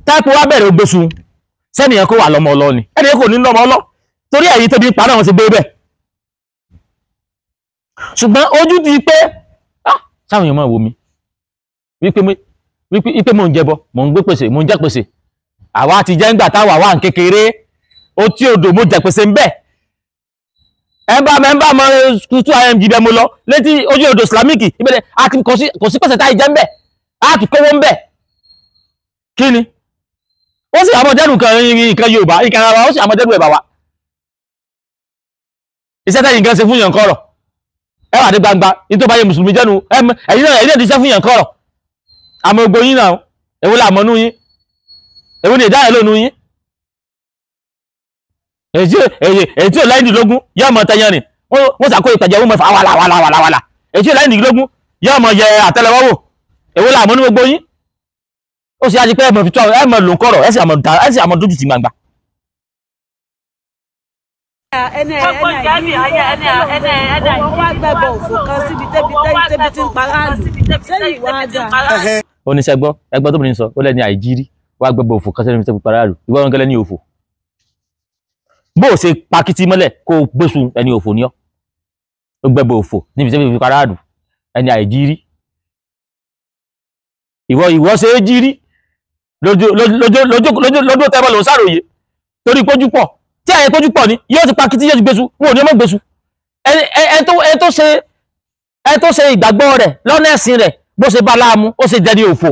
táìpù wá bẹ̀rẹ̀ ògbésù sẹ́nìyàn kó wà lọ́mọ ọlọ́ ni, ẹnìyàn kò ní lọ́mọ ọlọ́ torí ẹ̀yìn tó bí pa náà wọ́n ti gbé bẹ́ẹ̀. Ṣùgbọ́n ojú ti pé sáwọn èèyàn máa wò mí wípé mò ń jẹbọ, mò ń gbé pèsè, mò ń jẹ pèsè. Àwa ti jẹ́ ńgbà táwa wà ń kékeré, ó tí odò mo jẹ pèsè ń bẹ̀. Ẹ bá mọ two img bẹ́ẹ̀ mo lọ létí ojú odò Islamic ìbẹ̀rẹ̀ àti kò sí pèsè táyì jẹ́ ń bẹ̀, á ti kówó ń bẹ̀. Kí ni? Ó sì àmọ̀dẹ́rù kan nǹkan Yorùbá, nǹkan ara wa, ó sì àmọ̀dẹ́rù ẹ̀ bà wá. Iṣẹ́ tẹ́yìn kan ṣe fún yàn kọ́rọ̀. Ẹ wà ní gbangba ní tó bá yẹ mùsùlùmí jẹ́nu ẹ̀yin náà ti ṣẹ́ fún yàn kọ́rọ̀. Àmọ́ ògbó yín náà, èwo là mọ́nú yín, èwo ni ìdáyẹ̀ lónú yín. Èyí tí ò láìdìlógún yóò mọ tẹyán ni wọ́n sàkó ìpàjẹ́ wọ́n mọ̀ fà wàlà wàlà wàlà wàlà. Èyí tí ò láìdìlógún yóò mọ yẹ àtẹ́lẹwọ́ wò, èwo là mọ́nú gbogbo yín. Ó sì á di pé ẹ mọ̀ fi tó ẹ mọ̀ lò ń kọ́rọ̀, ẹ sì àmọ̀ dójú ti gbangba. Ẹni wá gbẹ̀bọ̀ òfò kan síbi tẹ́bi tí ń paráàlú sẹ́yìn wá dà. Ó ní sẹ́gbọ́ ẹgbọ́ tó bìnrin sọ, ó lẹ́ni àìjírí wá gbẹ̀bọ̀ òfò kan sẹ́ni tẹ́bi paráàlú, ìwọ wọn gẹ́lẹ́ ní òfò. Bó o ṣe pakítí mọ́lẹ̀ kó o gbóṣù ẹni òfò ni ọ́. Ó gbẹ̀bọ̀ òfò níbi tẹ́bi fi paráàlú ẹni àìjírí. Ìwọ ṣe é jírí lójú tẹ́bọ̀ lòún sàròyé torí pójú pọ̀. Tí àyẹ pójú pọ̀ ni yóò ti pakítí yóò ti gbésù, wọn ò ní ọmọ gbésù. Ẹ tó ṣe ìgbàgbọ́ rẹ̀ lọ́nà ẹ̀sìn rẹ̀ bó ṣe bá láàmú ó ṣe jẹni òfò.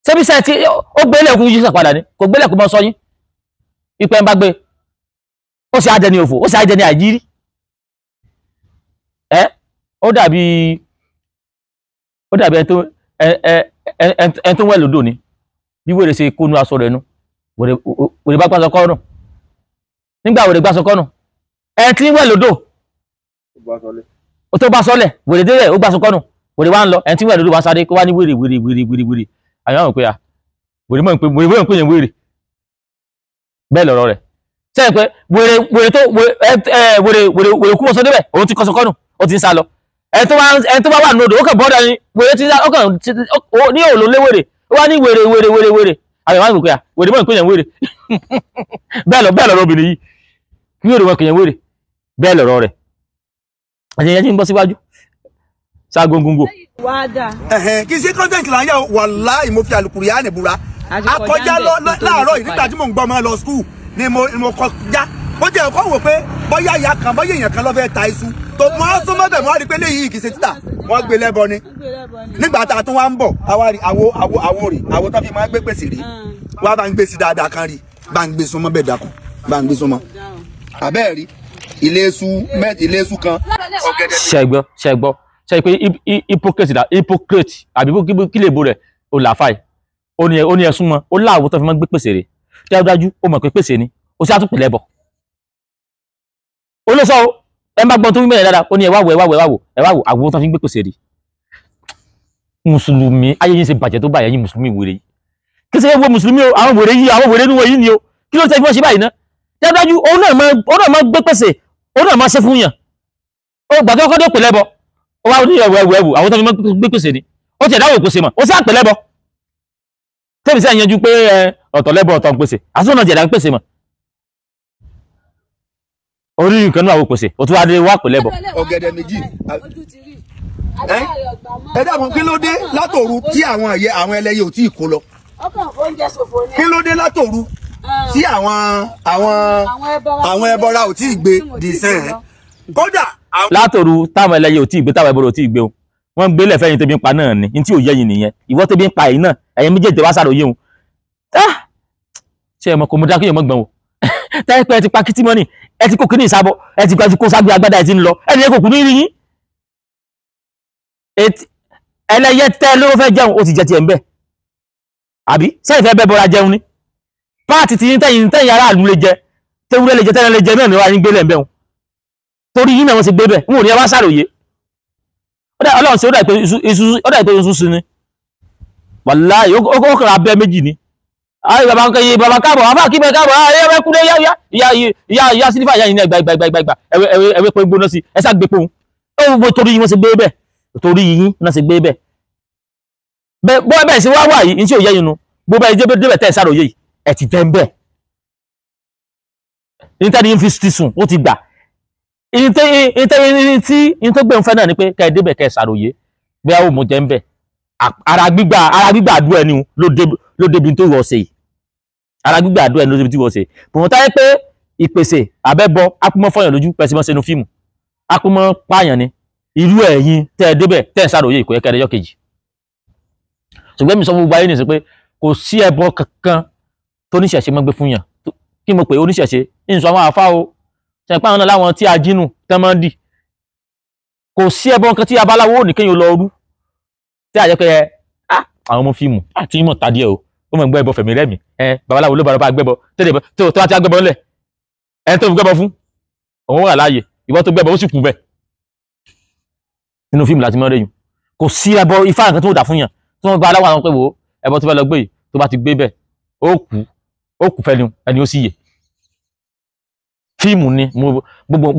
Ṣébíṣẹ́ tí ó gbé lẹ́kùn yíṣà padà ni kò gbé lẹ́kùn mọ́ sọ yín ipẹ́ ń bá gbé ó ṣe àjẹni òfò, ó ṣe àjẹni àìjírí. Ẹ ó dàbí ẹni tó wẹ̀ lódò ni bí wèrè ṣe kónú aṣọ rẹ̀ nu, wèrè bá gbàsọ kọ́nù. Nígbà wèrè gbàsọ kọ́nù ẹ tí ń wẹ̀ lódò ó tó bá sọlẹ̀ wèrè délẹ̀ ó gbàsọ kọ́nù, wèrè wá ń lọ, ẹ tí ń wẹ̀ lódò wá sáré kó wá ní wèrè wèrè wèrè wèrè wèrè. Àyàn àwọn pé à wèrè mọ̀ pé wèrè mọ̀ pé yẹn wèrè bẹ́ẹ̀ lọ̀rọ̀ rẹ̀. Sẹ́yìn pé wèrè wèrè tó wèrè wèrè wèrè kú mọ́sọ́ débẹ̀ òun ti kọ́sọ kọ́nù ó ti ń sá lọ. Ẹ tó bá wà nínú odò ó kàn bọ́dà ni wèrè ti ń sá, ó kàn ní òòlù lé wèrè ó wá ní wèrè wèrè wèrè wèrè. Àyàn àwọn pé à wèrè mọ̀ pé yẹn wèrè bẹ́ẹ̀ lọ̀rọ̀ obìnrin yìí kí wèrè mọ̀ pé yẹn wèrè bẹ́ẹ̀ lọ̀rọ̀ rẹ̀. Àti ìyẹn tí ń bọ́ síwájú ṣaagungungo. Kì í ṣe content là ń yà, wàláhì mo fi àlùkùránì búra. Akọjá láàárọ̀ yìí nígbà tí mò ń gbọ́ ọmọ lọ skul ni mo kọjá. Ó jẹ́ ẹ̀kọ́ wò pé bóyá ìyá kan bóyá èèyàn kan ló fẹ́ ta iṣu tó mọ́ á súnmọ́ bẹ̀ mọ́ á rí pé léyìí kì í ṣe títà wọ́n gbé lẹ́bọ ni. Nígbà tá a tún wá ń bọ̀ àwa rí àwo àwo àwo rè àwo tó fi máa gbé pèsè rí wá bá ń gbé sí dáadáa kan rí bá ń gbé súnmọ́ bẹ́ẹ̀ dákun bá ń gbé súnmọ́. Àbẹ́ẹ̀ rí ilé iṣu kan. Ṣẹgbọ́ ṣẹgbọ́ ṣe pé hypocrite da hypocrite àbí kí lè bo rẹ̀ ó là fàì ó ní ẹ̀sùn mọ́ ó láàwọ̀ tó fi máa gbé pèsè rè dájúdájú ó mọ̀ pé pèsè ni ó sì àtúpè lẹ́bọ̀. Ó ló sọ ẹ má gbọ́n tó ń bẹ̀rẹ̀ dáadáa ó ní ẹ wá wò ẹ wá wò ẹ wá wò ẹ wá wò àwo tó fi ń gbé pèsè rè. Mùsùlùmí ayé yín ṣe bàjẹ́ tó báyìí ẹ̀yin mùsùlùmí wèrè yìí kí ṣe wo mùsùlùmí o, àwọn wèrè yìí àwọn wèrè inú wọn yìí ni o, kí ló tẹ́ fi wọ́n ṣe báyìí ná? Dájúdájú òun náà máa gbé pèsè, òun náà máa ṣe fún yàn. Ó gbà tó kọ́ dé pè lẹ́bọ̀ ó wá ní ẹwù ẹwù ẹwù àwọn tó fi máa gbé pèsè ni ó ti ẹ̀dáwò pèsè mọ̀ ó sì àpè lẹ́bọ̀. Tẹ́mi sí àyànjú pé ọ̀tọ̀ lẹ́bọ̀ ọ̀tọ̀ ń pèsè àti ọ̀nà ti ẹ̀dá ń pèsè mọ̀ orí nǹkan náà àwọn pèsè ó tún wá dé wá pè lẹ́bọ̀. Ọ̀gẹ̀dẹ̀ méjì. Ẹ dákun, kí ló dé látòru tí àwọn ẹyẹ àwọn ẹlẹ́yẹ ò tí ì kó lọ? Kí ló dé látòru tí àwọn ẹbọra ò tí ì gbé dìsẹ́n? Kódà látòru táwọn ẹlẹ́yẹ ò tí ì gbé, táwọn ẹbọra ò tí ì gbé o, wọ́n ń gbélé fẹ́yìn tẹ́bi ń pa náà ni. Ní tí ò yẹ yín nìyẹn. Ìwọ tẹ́bi ń pa yìí náà, ẹ̀yin méjèèjì wá sàròyé o. Ṣé ẹ mọ̀ kò mú dákúnyẹ̀ mọ́ gbọ̀n o? Tẹ́pẹ́ ti pa kìtì mọ́nì, ẹ ti kó kíní ìsábọ̀, ẹ ti gbajú kó ságbé agbádá, ẹ ti ń lọ, ẹni ẹ kò kú ní rí yín. Ẹlẹ́yẹ tẹ́ ló fẹ́ jẹun, ó ti jẹ tiẹ̀ ń bẹ̀. Àbí sẹ́yìn fẹ́ bẹ́ bọ́ra jẹun ni? Páàtì ti yín tẹ́yìn tẹ́yìn aráàlú lè jẹ, tewúrẹ́ lè jẹ, tẹ́lẹ̀ lè jẹ náà ni wọ́n á ní gbélé ń bẹ̀ wọn. Torí yín náà wọ́n ti gbé bẹ̀, wọn ò ní ẹ wá sàròyé. Ọlọ́run ṣe ó dà pé iṣu sí ni. Wàláhì ó kàn abẹ́ méjì ni. Ayi baba nkan ye baba káàbọ̀, afa kí bẹ káàbọ̀, ayi ẹ kúlẹ̀ ya ya ya ya sílífà ya yìí ní ẹgbà ẹgbà ẹgbà ẹgbà ẹwẹ ẹwẹ pé gbóná sí ẹ sá gbé pòun. Ó wọ torí yín wọ́n ṣe gbé bẹ́ẹ̀, torí yín wọ́n ṣe gbé bẹ́ẹ̀. Bẹ́ẹ̀ bọ́ bẹ́ẹ̀ sí wá wà yìí, ní tí ò yẹ yín nu, bó bẹ́ẹ̀ débẹ̀ débẹ̀ tẹ́ ẹ sáròyé yìí, ẹ ti jẹ́ ń bẹ̀. Ní tẹ́ni yín fi ti sùn, ó ti gbà. Ní tí ní tó gbé ń fẹ́ náà ni pé kẹ́ ẹ débẹ̀ kẹ́ ẹ sàròyé, bẹ́ẹ̀ ó mú jẹ́ ń bẹ̀. Ara gbígbà àdúrà ẹni ló débi tó wọ̀ ṣe yìí. Ara gbígbà àdúrà ẹni ló débi tí wọ́n ṣe. Bùnmọ̀ táyé pé ìpèsè àbẹ́bọ ápúmọ́ fọyàn lójú pẹ̀sìmọ́ sínú fíìmù, ápúmọ́ pààyàn ni. Irú ẹ̀yin tẹ́ ẹ débẹ̀ tẹ́ ẹ sàròyé ìkó ẹ̀kẹ́ ẹ̀yọ́ kejì. Ṣùgbọ́n mi sọ fún gbogbo ayé nìsín pé kò sí ẹbọ kankan tó níṣẹ̀ṣe mọ́ gbé fún yàn. Kí mo pè oníṣẹ̀ṣe? Ìṣọ àwọn àfa o. Ṣẹ̀pá àwọn náà láwọn tí a jínù tẹ́ mọ́ dì. Kò sí ẹbọ kan tí abaláwo ò ní kéèyàn lọ rú. Tí a jẹ́ pé àwọn ọmọ fíìmù àti ìmọ̀ tàdí ẹ̀ o, ó mọ̀ ń gbọ́ ẹbọ fẹ̀mí rẹ́mi, babaláwo ló bá bá gbẹ́bọ tẹ́lẹ̀ tó bá ti gbẹ́bọ ńlẹ̀, ẹni tó fi gbẹ́bọ fún òun wà láàyè, ìwọ tó gbẹ́bọ ó sì kú bẹ́ẹ̀. Nínú fíìmù láti mọ́ rẹ́yìn. Kò sí ẹbọ ifá nǹkan tó dà fún yàn tí wọ́n gba aláwọ̀ àwọn pé wò ó ẹbọ tó fẹ́ lọ gbé yìí tó bá ti gbé bẹ́ẹ̀ ó kú fẹ́ni ẹni ó sì yè. Fíìmù ni gbogbo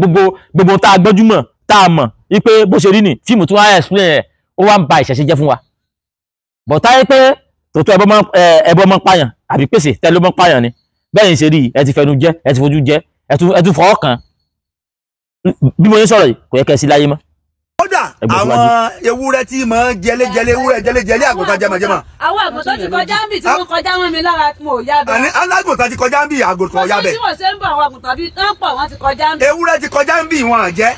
gbogbo tá a gbọ́njúmọ̀ tá a mọ̀ wípé bó ṣe rí ni fíìmù tí wọ́n á explain ẹ̀, ó wá ń ba ìṣẹ̀ṣe jẹ́ fún wa. Bọ̀tá yẹ pé tòótọ́ ẹbọ mọ́ pààyàn àbí pèsè tẹ́ ló mọ́ pààyàn ni. Bẹ́ẹ̀ ni ṣe rí, ẹ ti fẹnu jẹ, ẹ ti fojú jẹ, ẹ tún fọwọ́ kàn. Bí mo ṣe sọ̀rọ̀ yìí kò yẹ kẹ́ ẹ sí láyé mọ́. Kódà àwọn ewúrẹ́ tí mọ̀ ń jẹlé-jẹlé, ewúrẹ́ jẹlé-jẹlé, àgùntàn jẹmọ̀jẹmọ̀. Àwọn àgùntàn ti kọjá ń bì tí wọ́n kọjá mọ́ mi lára mo ò yá bẹ́ẹ̀. Alágùntàn ti kọjá ń bì, àgùntàn ò yá bẹ́ẹ̀. Tí wọ́n ṣe ń bọ̀ àwọn àgùntàn bíi tán pọ̀ wọ́n ti kọjá ń bì. Ewúrẹ́ ti kọjá ń bì wọn jẹ́.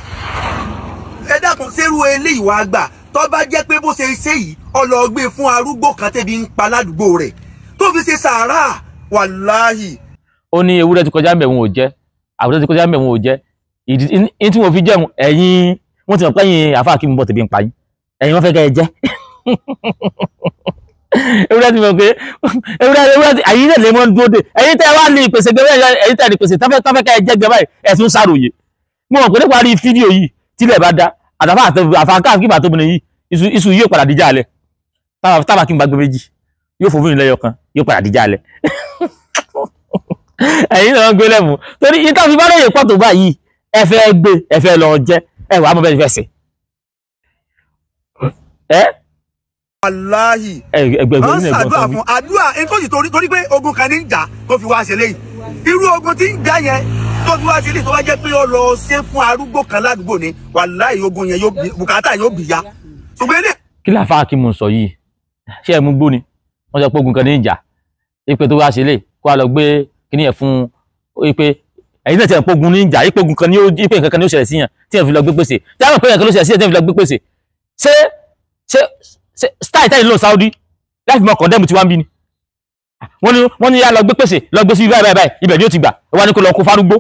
Ẹ dákun, sẹ́rù eléyìí wàá gbà tó bá jẹ́ pé bó ṣe ṣe yìí ọlọ́ọ̀gbé fún arúgbó kan tẹ́bi ń pa ládùúgbò rẹ̀ tó fi ṣe sàárà, wàláhì. Ó ní ewúrẹ́ ti kọjá ń bẹ̀ wọn ò jẹ́, àgùntàn ti kọjá ń bẹ̀ wọn ò jẹ́. Ìdí tí wọ́n fi jẹun ẹ̀yin wọ́n ti mọ̀ pé ẹ̀yin àfáà kí n bọ̀ tẹ̀bí ń pa yín, ẹ̀yin wọ́n fẹ́ kẹ́ ẹ jẹ́. Ewúrẹ́ ti mọ̀ pé ewúrẹ́ ti àyín náà lè mọ́ dúró dé ẹ̀yin tẹ́ wá ní ìpèsè gbẹ báyìí, ẹ̀yin tẹ́ ní ìpèsè tọ́fẹ́ kẹ́ ẹ jẹ́ gbẹ báyìí, ẹ̀ tún ṣàròyé. Mo mọ̀ pé nípa rí fídíò yìí tílẹ̀ bá dá àtàfà àfàkà kí bàtó bìnrin yìí iṣu yóò padà díjà alẹ̀. Tábà kí n bá gbé méjì yóò fòfin lẹ́yọ kan yóò padà díjà alẹ̀. Ẹ̀yin náà gbé lẹ́mú torí ìta fi bá lóye pọ̀ tó báyìí, ẹ fẹ́ gbé, ẹ fẹ́ lọ jẹ, ẹ wàá mọ bẹ́ẹ̀ fẹ́ sè. Wàláhì. Ẹgbẹgbẹ Wọ́n nínú ẹ̀gbọ́n ṣàdúrà tó wí. fún àdúrà nǹkan sì torí pé ogun kan ní ń jà tó fi wá ṣe léyìí. Irú ogun tí ń jà yẹn tó fi wá ṣe léyìí tó bá jẹ́ pé ó lọ ṣe fún arúgbó kan ládùúgbò ni, wàláhì ogun yẹn yóò bí bùkátà yóò bì ya. Ṣùgbọ́n ilé Kí láfa kí mo sọ yìí? Ṣé ẹ mú gbó ni? Wọ́n sọ pé ogun kan ní ìjà. Ipe tó wá ṣe lè kó a lọ gbé kíní ẹ̀ fún ipe ẹ̀yin náà ti ẹ̀ pé ogun ní ìjà, ipe ogun kan ní ó ipe nǹkan kan ní ó ṣẹlẹ̀ sí yàn tí ẹ̀ fi lọ gbé pèsè. Tí a mọ̀ pé nǹkan ló ṣẹlẹ̀ sí yàn tí ẹ̀ fi lọ gbé pèsè. Ṣé ṣé ṣé style táyì ń lò Saudi láti mọ kọ̀ndẹ́mù tí wọ́n ń bí ni? Wọ́n ní yá lọ gbé pèsè lọ gbé sí báyìí báyìí báyìí ibẹ̀ ni ó ti gbà. Wọ́n ní kó lọ kó fárúgbó.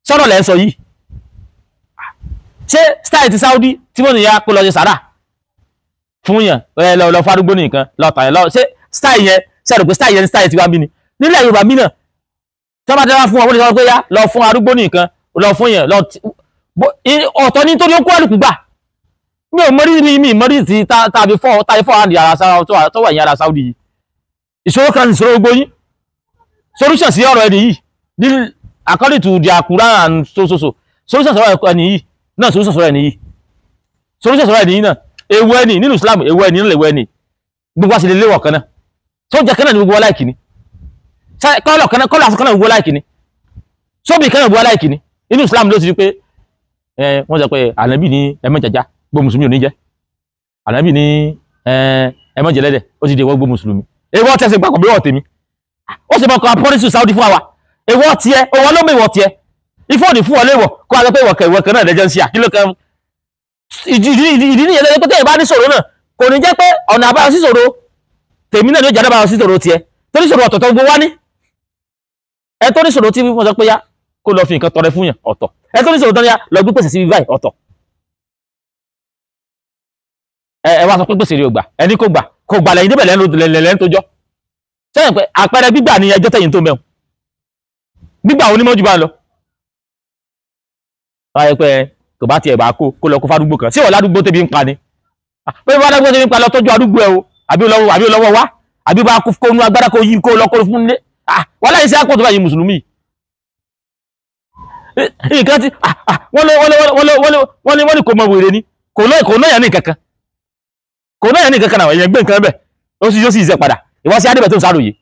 Sọ́rọ̀ lẹ́ ń sọ yìí. Ṣé style ti Saudi tí wọ́n ní yá kó lọ ṣe sàrà fún yàn ẹ lọ lọ fárúgbó nìkan lọ tàn yẹn lọ? Ṣé style yẹn ṣe rò pé style yẹn ní style tiwa bí ni nílẹ̀ Yorùbá mí náà? Tí wọ́n bá tẹ́wá fún wọn, wọ́n lè sọ pé yá lọ fún arúgbó nìkan lọ fún yàn lọ ọ̀tọ̀ ní torí ó kó àlùkù gbà. Mi ò mọrí mi mọrí ti tàbí fọ́ tàbí fọ́ àǹdí ara sára tó wà ní ara Saudi yìí. Ìṣòro kan ìṣòro gbogbo yín solution sí ọ̀rọ̀ ẹni yìí ní according to their Quran and so so so solution sọ̀rọ̀ ẹni yìí náà, solution sọ̀rọ̀ ẹni yìí, solution sọ̀rọ̀ ẹni yìí náà, ewu ẹni nínú Islam, ewu ẹni nínú ewu ẹni gbogbo wa sì lè léwọ̀ kan náà tó jẹ́ kan náà ní gbogbo wa láìkì ni, kọ́lọ̀ kan náà, kọ́lọ̀ aṣọ kan náà gbogbo wa láìkì ni, sóbì kan náà gbogbo wa láìkì ni. Nínú Islam ló ti di pé wọ́n sọ pé ànábì ní ẹ̀mọ́ jàjà, gbogbo mùsùlùmí ò ní jẹ́. Ànábì ní ẹ má jẹ ẹlẹ́dẹ̀, ó ti di ìwọ gbó mùsùlùmí. Èèwọ̀ tẹ̀sí gbàgbọ́ bí wọ́n tèmi. Ó sì mọ kọ́ apọ́nísù Saudi fún wa. Èèwọ̀ tiẹ̀, òwò ló mọ ìwọ̀ tiẹ̀. Ifọ̀ ní fún ọ léwọ̀ kó a sọ pé ìwọ̀ kan náà lẹ́jọ́ ń ṣe àkílò kan. Ìdí nìyẹn lẹ́jọ́ pé tẹ́yìn bá ní ṣòro náà kò ní jẹ́ pé ọ̀nà àbáyọ sí ṣòro tèmi náà ló jẹ́ àbáyọ sí ṣòro tiẹ̀, torí ṣòro ọ̀tọ̀ọ̀tọ̀ gbogbo wá ní. Ẹ tó ní ṣòro tí wọ́n sọ pé yá kó lọ fi nǹkan tọrẹ fún yàn ọ̀tọ̀, ẹ tó ní ṣòro tán yá lọ gbé pèsè síbi báyìí ọ̀tọ̀. Ẹ wá sọ pé gbèsè rí o gbà, ẹni kò gbà kò gbà lẹ́yìn débẹ̀ lẹ́nu tó jọ́ sẹ́yìn pé àpẹẹrẹ gbígbà ni ẹjọ́ tẹ̀yìn tó mẹ́wọ̀n gbígbà onímọ̀ jù bá lọ. Wáyé pé kò bá tiẹ̀ bá kó kó lọ kó fádúgbò kan, sí ìwọ ládùúgbò tẹ́bi ń pa ni? Pé bá ládùúgbò tẹ́bi ń pa lọ tọ́jú àdúgbò ẹ o, àbí olówó wá, àbí bá kó nu agbára kó yí kó lọ kó fún nílé. Wọ́n láyé sí àpò tó báyìí mùsùlùmí nǹkan tí wọ́n ní kò mọ wèrè ni, kò náà yà ní kankan, kò náà yà ní kankan náà èèyàn gbé nǹkan bẹ̀ ó sì yóò sì ṣe padà. Ìwọ́n sí adébẹ̀ tó ń sáròyé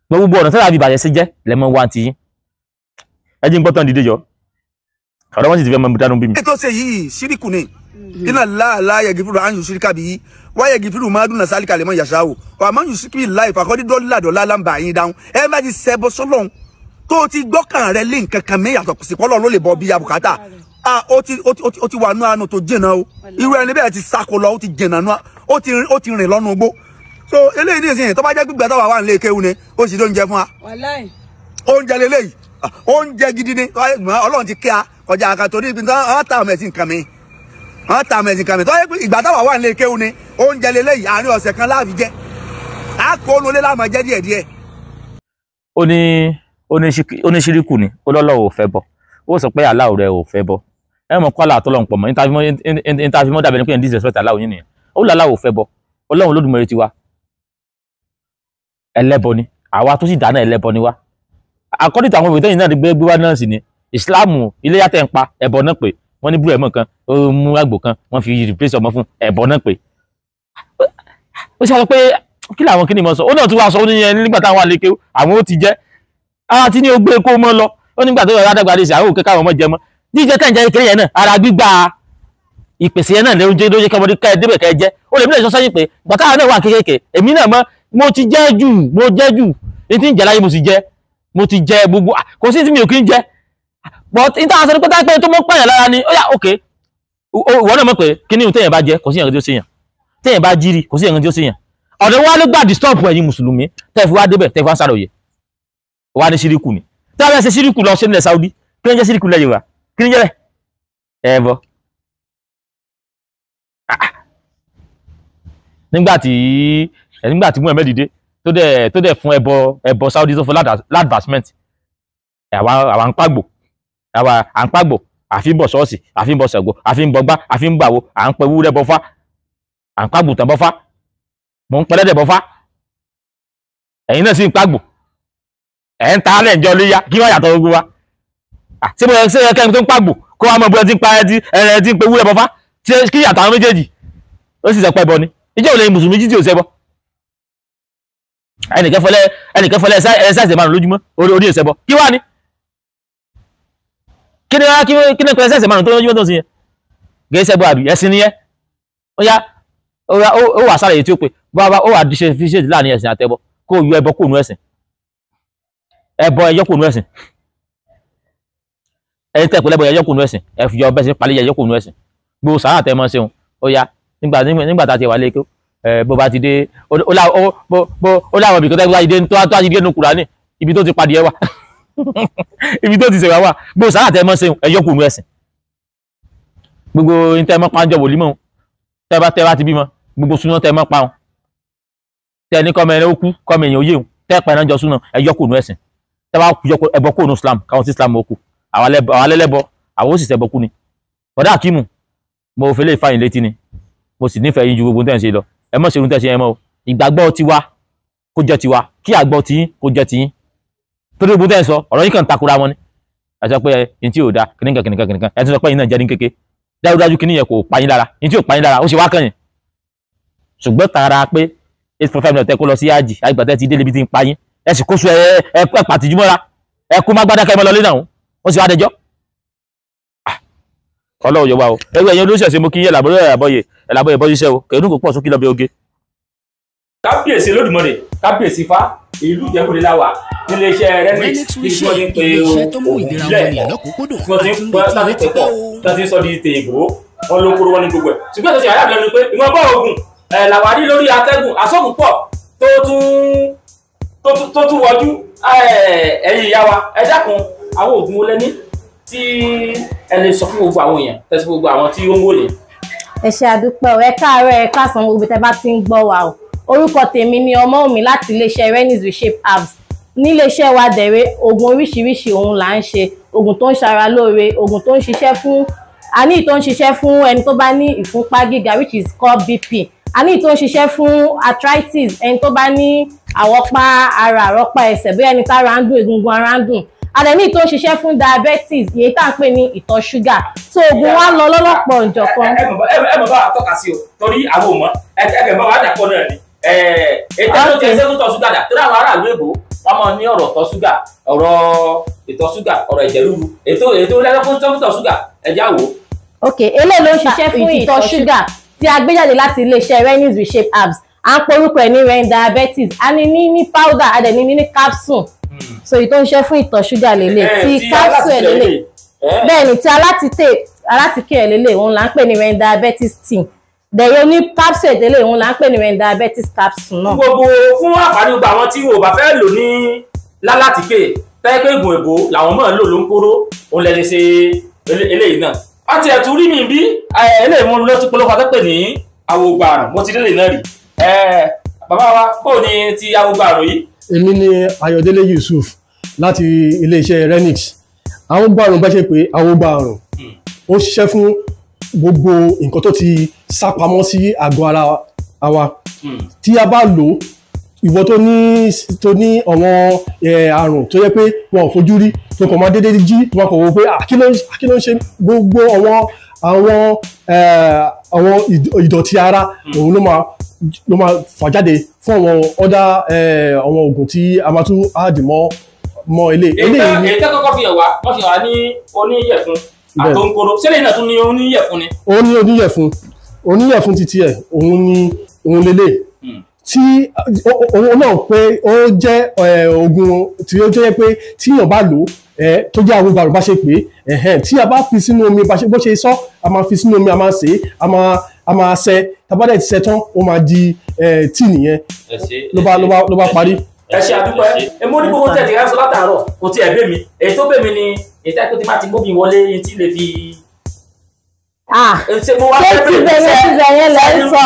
gbogbo ọ̀nà tẹ́lá fi bàjẹ́ sí jẹ́ lẹ́mọ wá ti yín. Ẹ jí ń gbọ́ tán dìde jọ, ọ̀rọ̀ wọn sì ti fẹ́ mọ dánú bí mi. Ètò ṣe yìí ṣíríkù ni iná láàlá yẹgi fúru àyùn ṣíríkà bí wá yẹgi fúru máa dùn náà sálíkà lè mọ yàṣá o wà má yùn síkì láì fàkọ́dí dọ́là dọ́là láǹbà yín dáhùn. Ẹ má ti ṣẹbọ sọ́lọ́hún tó ti gbọ́kàn rẹ lé nǹkan kan mẹ́yàtọ̀ sí pọ́lọ́ ló lè bọ́ bí abùkátà. Ó ti wà nú àánú tó jìnnà o, irú ẹni bẹ́ẹ̀ ti sáko lọ, ó ti jìnnà nú, ó ti rìn lọ́nu igbó. So eléyìí ní ìsinyìí tó bá jẹ́ gbígbà táwa wà nílé kéwú ni ó sì lóúnjẹ fún wa, oúnjẹ leléyìí, oúnjẹ gidi ni Ọlọ́run ti kí a kọjá àkà torí ibi tí wọ́n ta ọmọ ẹ̀sìn nǹkan mi, wọ́n ta ọmọ ẹ̀sìn nǹkan mi. Tó yẹ pé ìgbà táwa wà nílé kéwú ni oúnjẹ leléyìí àárín ọ̀sẹ̀ kan láàfin jẹ, á kó onú ilé láàmú jẹ díẹ̀díẹ̀. Ó ní ṣíríkù ni, ó lọ́lọ́ ò fẹ́ bọ̀, ó sọ pé aláwọ̀ rẹ̀ ò fẹ́ bọ̀. Ẹ mọ̀ kọ́ àlà àtọ́lọ́ ń pọ̀ mọ́ interview dàbẹ̀ ni pé ẹ̀ ń disrespect aláwọ̀ yín nìyẹn. Ó lọ́lọ́ ò fẹ́ bọ̀, Ọlọ́run Olódùmarè tiwa ẹlẹ́bọ ni, àwa tó sì dáná ẹlẹ́bọ ni wá. According to àwọn ìwé tẹ́yìn náà gbé wá náà sì ni ìsìláàmù iléyá tẹ̀ ń pa ẹbọ náà pé wọ́n ní búrẹ̀ mọ́ kan, ó mú àgbò kan, wọ́n fi replace ọmọ fún ẹbọ náà pé. Ó ṣe sọ pé kí làwọn kí ni mo sọ, ó náà tún wá sọ ó ní yẹn nígbà táwọn àlekè àwọn ó ti jẹ́ ara tí ní ó gbé kó mọ́ lọ, ó nígbà tó yọra dàgbà lè ṣe àwọn òkè káwọn ọmọ jẹ mọ́ jíjẹ tẹ̀ ń jẹ kékeré yẹn náà, ara gbígbà ìpèsè yẹn náà ló jẹ́ kọ́mọdé ká ẹ débẹ̀ ká ẹ jẹ́. Ó lè mí lè sọ sẹ́yìn pé gbàtà náà wà kékeré èmi náà mọ́ mo ti jẹ́ jù, mo jẹ́ jù ní tí ń jẹ láyé, mo sì jẹ, mo ti jẹ gbogbo, kò sí tí mi ò kí ń jẹ. But ní táwọn sọ ní pé tó mọ́ pààyàn lára ni ó yá ok, ìwọ náà mọ̀ pé kí ni téèyàn bá jẹ kò sí ìyàn tí ó ṣèyàn, téèyàn bá jírí kò sí ìyàn tí ó ṣèyàn. Ọ̀dọ̀ wa ló gbà disturb ẹ̀yin mùsùlùmí tẹ́ fi wá débẹ̀ tẹ́ fi wá ń sàròyé wá ní ṣíríkù ni. Tí wọ́n fẹ́ ṣe ṣíríkù lọ ṣe nílẹ̀ Saudi, kí ni jẹ́ ṣíríkù lẹ́yìn wa, kí ni jẹ́ bẹ́ẹ̀ ẹ bọ́. Nígbà tí Muhammed dìde tó dẹ̀ fún ẹbọ Saudi tó fún l'advancement, àwa ń pàgbò, àwa à ń pàgbò, àfi ń bọ̀ ṣọ́ọ̀ṣì, àfi ń bọ̀ Ṣàngó, àfi ń bọgbá, àfi ń bàwò, à ń pẹ wúrẹ́ bọfá, à ń pàgbò tán bọfá, mò ń pẹlẹ́dẹ̀ bọfá, ẹ̀yin náà sì ń pàgbò, ẹ̀ ń ta alẹ́ ìjọ léyà, kí wọ́n yàtọ̀ gbogbo wa. Ṣé mo ṣe yẹ kẹ́ni tó ń pàgbò kó wa mọ̀ bóyá ti ń pa ẹ ti ń pe wúrẹ́ bọfá, kí yàtọ̀ àwọn méjèèjì? Ó sì sọ pé ẹbọ ni. Ìjọ òlẹ̀ mùsùlùmí jí tí ò ṣẹbọ. Ẹnìkan fọlẹ́ ẹsẹ̀ márùn lójúmọ́ orí ìṣẹ́bọ kí wá ní kí ni kí ni pẹ̀lẹ́ ẹsẹ̀ márùn tó lójúmọ́ tó ń sin yẹn gẹ́gẹ́ ṣẹbọ àbí ẹ̀sìn nìyẹn. Ó yá ó wà sára èyí tí ó pé bá ó wà differentiate láàrin ẹ̀sìn àtẹbọ, kó yọ ẹbọ kó nu ẹ̀sìn, ẹbọ ẹyọ kó nu ẹ̀sìn, ẹni tẹ́ pẹ̀lẹ́bọ ẹyọ kó nu ẹ̀sìn, ẹ fi yọ bẹ́ẹ̀ sí palẹ̀ ẹyọ kó nu ẹ̀sìn gbogbo sàrà tẹ́ mọ́ ṣeun. Ó yá nígbà tá a ti wà lẹ́kọ́ bó bá ti dé ó láwọn ibìkan tó ti dé tó ti dé nínú Kùránì ibi tó ti padì ẹ wà ibi tó ti ṣèwà wà gbogbo sàrà tẹ́ mọ́ ṣeun ẹyọ kó nu ẹ̀sìn gbogbo ní tẹ́ mọ́ pàǹjọ wòlímọ̀ tẹ́ bá ti bímọ gbogbo súná tẹ́ mọ́ pa wọn tẹ́ ní kọ́mọ ẹni ó kú kọ́mọ èèyàn òye tẹ́ pa ẹran jọ súná ẹyọ kó nu ẹ̀sìn tẹ́ bá ẹbọ kó nu Islam káwọn sí Islam ó kú àwọn alẹ́lẹ́bọ àwọn ó sì ṣẹbọ kú ni. Bọ̀dá Akímù mo fi lè fàyìn létí ni mo sì nífẹ̀ẹ́ yín ju gbogbo tẹ́ ń ṣe lọ, ẹ mọ̀ ṣe ohun tẹ́ ṣe yẹn mọ́ o. Ìgbàgbọ́ tiwa kó jẹ́ tiwa, kí àgbọ́ tiyín kó jẹ́ tiyín, torí gbogbo tẹ́ ń sọ ọ̀rọ̀ yín kàn takora wọn ni. Ẹ sọ pé ẹ tí ò da kìnìkan kìnìkan kìnìkan, ẹ tún sọ pé yín náà jẹ́ ní kéke, dájúdájú kìnìyàn yẹn kò pa yín lára, yín tí ò pa yín lára ó ṣe wá kàn yín. Ṣùgbọ́n tara pé 8.5 million tẹ́ kó lọ sí àjì àgbà tẹ́ ti dé lébi tí ń pa yín, ẹ sì kó su ẹ pàtìjú mọ́ra, ẹ kó má gbádá kẹ́ mọ́ lọ lé náà, ó sì wá dẹjọ́. Ọlọ́run yọ wá o. Ẹgbẹ́ ẹ̀yẹ olóṣèṣe mo kí yẹ làbọ̀yẹ ẹ̀làbọ̀yẹ bọ́ ṣiṣẹ́ o kẹ̀dùn kò pọ̀ sókè lọ́bẹ̀ oge. Kábíyèsí Olódùmarè, kábíyèsí Ifá, ìlú Ìjẹ̀bú-Òde la wà nílé iṣẹ́ Renix tí wọ́n ti ń pe oògùn ìbílẹ̀ tí wọ́n ti ń pè pọ̀ tí wọ́n ti ń sọ di tèèbó wọn ló kóró wọn ní gbogbo ẹ̀. Ṣùgbọ́n ìtọ́sí àyà lẹ́nu pé ìwọ̀n bá oògùn làwárí lórí atẹ́gùn asọ́gùn pọ̀ tó tún wọjú. Ẹ̀yin ìyá wa ẹ dákun, àwọn oògùn wo lẹ ní tí ẹ lè sọ fún gbogbo àwọn èèyàn tẹsí gbogbo àwọn tí ó ń wòye? Ẹ ṣé àdúpẹ́ o, ẹ káàárọ̀ ẹ káàsán gbogbo tẹ́ bá ti ń gbọ́ wa o. Orúkọ tèmi ni Ọmọ́wùnmí láti iléeṣẹ́ Renix Reshape Herbs. Níléeṣẹ́ wa dẹ̀rẹ̀ oògùn oríṣiríṣi òun là ń ṣe, oògùn tó ń ṣara lóore, oògùn tó ń ṣiṣẹ́ fún àní tó ń ṣiṣẹ́ fún ẹni tó bá ní ìfúnpá gíga which is called BP, àní tó ń ṣiṣẹ́ fún arthritis, ẹni tó bá ní àwọ̀pá ara àrọ́pá ẹsẹ̀, bóyá ẹni tára ń dùn, egungun ara ń dùn, àdẹ̀ní tó ń ṣiṣẹ́ fún diabetes, èyí tá à ń pè ní ìtọ̀ ṣúgà. So oògùn wa lọ lọ́lọ́pọ̀ ǹjọ̀kan. Ẹ mọ̀ bá wa tọ́ka sí o, torí àwọn ò mọ̀, ẹ kẹ̀ bá wa dàpọ̀ náà ni. Ètò tó ti ẹsẹ̀ fún tọ̀ ṣúgà dà, torí àwọn aráàlú èbó wọ́n máa ní ọ̀rọ̀ tọ̀ ṣúgà, ọ̀rọ̀ ìtọ̀ ṣúgà, ọ̀rọ̀ ẹ̀jẹ̀ ríru, ètò lẹ́sẹ̀ fún tọ̀ ṣúgà, ẹ̀jẹ̀ àwò. Ok, eléyìí ló ń ṣiṣẹ́ fún ìtọ̀ ṣúgà tí a gbé jáde láti iléeṣẹ́ Renix Reshape Herbs. À ń porúkọ ẹ̀ ní ren diabetes, a ní ní powder, a dẹ̀ ní ní capsule. So èyí tó ń ṣe fún ìtọ̀ ṣúgà lélẹ̀, tí capsule ẹ̀ lélẹ̀, bẹ́ẹ̀ ni tí alátìkè ẹ̀ lélẹ̀, òun là ń pè ní ren diabetes tea. Dẹ̀yẹ ní capsule lélẹ̀, òun là ń pè ní ren diabetes capsule náà. Gbogbo fún àǹfààní gbogbo àwọn tí wọn ò bá fẹ́ lò ní lálátìkè tẹ́ pé ègùn èbó làwọn mọ̀ ń lò ló ń kóró, òun lè ṣe eléyìí náà. A ti ẹ̀tún rí mi bí eléyìí mo lọ sí polówó àtẹ́pẹ̀ ní awogba àrùn, mo ti délé náà rí. Bàbá wa, bóò ni ti awogba àrùn yìí? Èmi ni Ayọ̀délé Yusuf láti iléeṣẹ́ Renix. Awogba àrùn bá ṣe pé awogba àrùn ó ṣiṣẹ́ fún gbogbo nǹkan tó ti sápamọ́ sí àgọ́ ara wa. Tí a bá lò, ìwọ tó ní àwọn àrùn tó yẹ pé wọn ò fojú rí, tó kàn máa dédé jí, tó máa kàn wò pé kí ló ń ṣe, gbogbo àwọn ìdọ̀tí ara òun ló máa fà jáde fún àwọn ọ̀dà àwọn oògùn tí a máa tún áàdì mọ́ ilé. Èyí tẹ́ kọ́kọ́ fi hàn wá, wọ́n fi hàn wá ní oníyẹ̀fun àtòǹkoro, ṣé lẹ́yìn náà tún ní oníyẹ̀fun ni? Ó ní oníyẹ̀fun, oníyẹ̀fun ti tiẹ̀, òun ni òun lélẹ̀ tí òun náà pé ó jẹ́ oògùn tí ó jẹ́ pé tíyàn bá lò tó jẹ́ àwọn ìgbàlù bá ṣe pé tí a bá fi sínú omi bó ṣe sọ, a máa fi sínú omi, a máa sè é, a máa ṣẹ, tá bá dẹ̀ ti ṣẹ tán, ó máa di tíì nìyẹn, ló bá parí. Ẹ ṣe àdúpẹ́. Mo ní gbogbo tẹ̀sí ránṣọ látàárọ̀ kò tiẹ̀ bẹ́ mi, èyí tó bẹ́ mi ni èyí tó ti máa ti gbóbi wọlé tí lè fi. Ṣé ti bẹ̀rẹ̀ lẹ́ ń sọ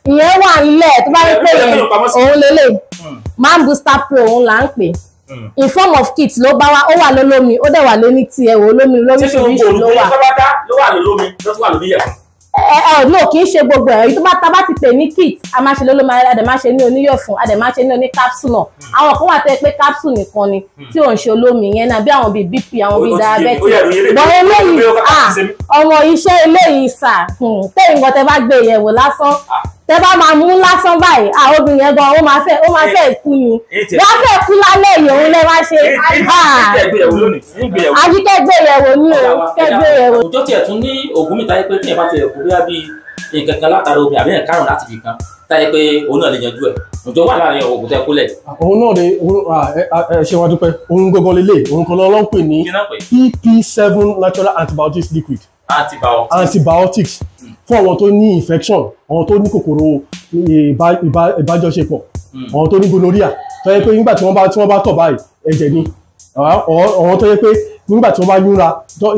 ìyẹn wà nílẹ̀ tó bá rí pé òun lélẹ̀ Man Booster Pro òun là ń pè in form of kit ló bá wá, ó wà lólómi, ó dẹ̀ wà lóní tiẹ̀ wò lómi lóríṣiríṣi ló wà. Ló wà lólómi ló tún wà lórí yẹ̀fun. Ẹ no, kì í ṣe gbogbo ẹ̀. Èyí tó bá ta bá ti pè ní kit, a máa ṣe lólómi, a dẹ̀ máa ṣe ní oníyẹ̀fun, a dẹ̀ máa ṣe ní oní capsule náà. Àwọn kan wà tẹ́ pé capsule nìkan ni tí ò ń ṣe olómi yẹn náà, bí àwọn bíi BP, àwọn bíi diabetes. Bọ̀ eléyìí ọmọ iṣẹ́ eléyìí sà tẹ́ nǹkan tẹ́ bá gbé yẹ̀wò lásán, tẹ́ bá máa mú lásán báyìí, obìnrin yẹn gan ó máa fẹ́ kú ni, wọ́n fẹ́ kú lálẹ́ yìí, òun lẹ́ máa ṣe. Àbíkẹ́ gbé yẹ̀wò ní o, kẹ́ gbé yẹ̀wò. Òjò tiẹ̀ tún ní ògùn mi táyé pé tí ẹ̀ bá tiẹ̀ kú bóyá bíi nǹkan kan látara omi àbí nǹkan karùn-ún láti fi kan táyé pé òun náà lè yanjú ẹ̀, òjò wà láàrin ògùn tẹ́ kúlẹ̀. Òun náà lè ṣe wá dúpẹ́, òun gangan lélẹ̀, òun kan lọ́ọ́ ń pè ní PP7 natural antibiotics liquid. Antibiotics fún àwọn tó ní infection, àwọn tó ní kòkòrò ìbájọṣepọ̀, àwọn tó ní gonorrhea tó yẹ pé nígbà tí wọ́n bá tọ̀ báyìí ẹ̀jẹ̀ ni, àwọn tó yẹ pé nígbà tí wọ́n bá yúnra,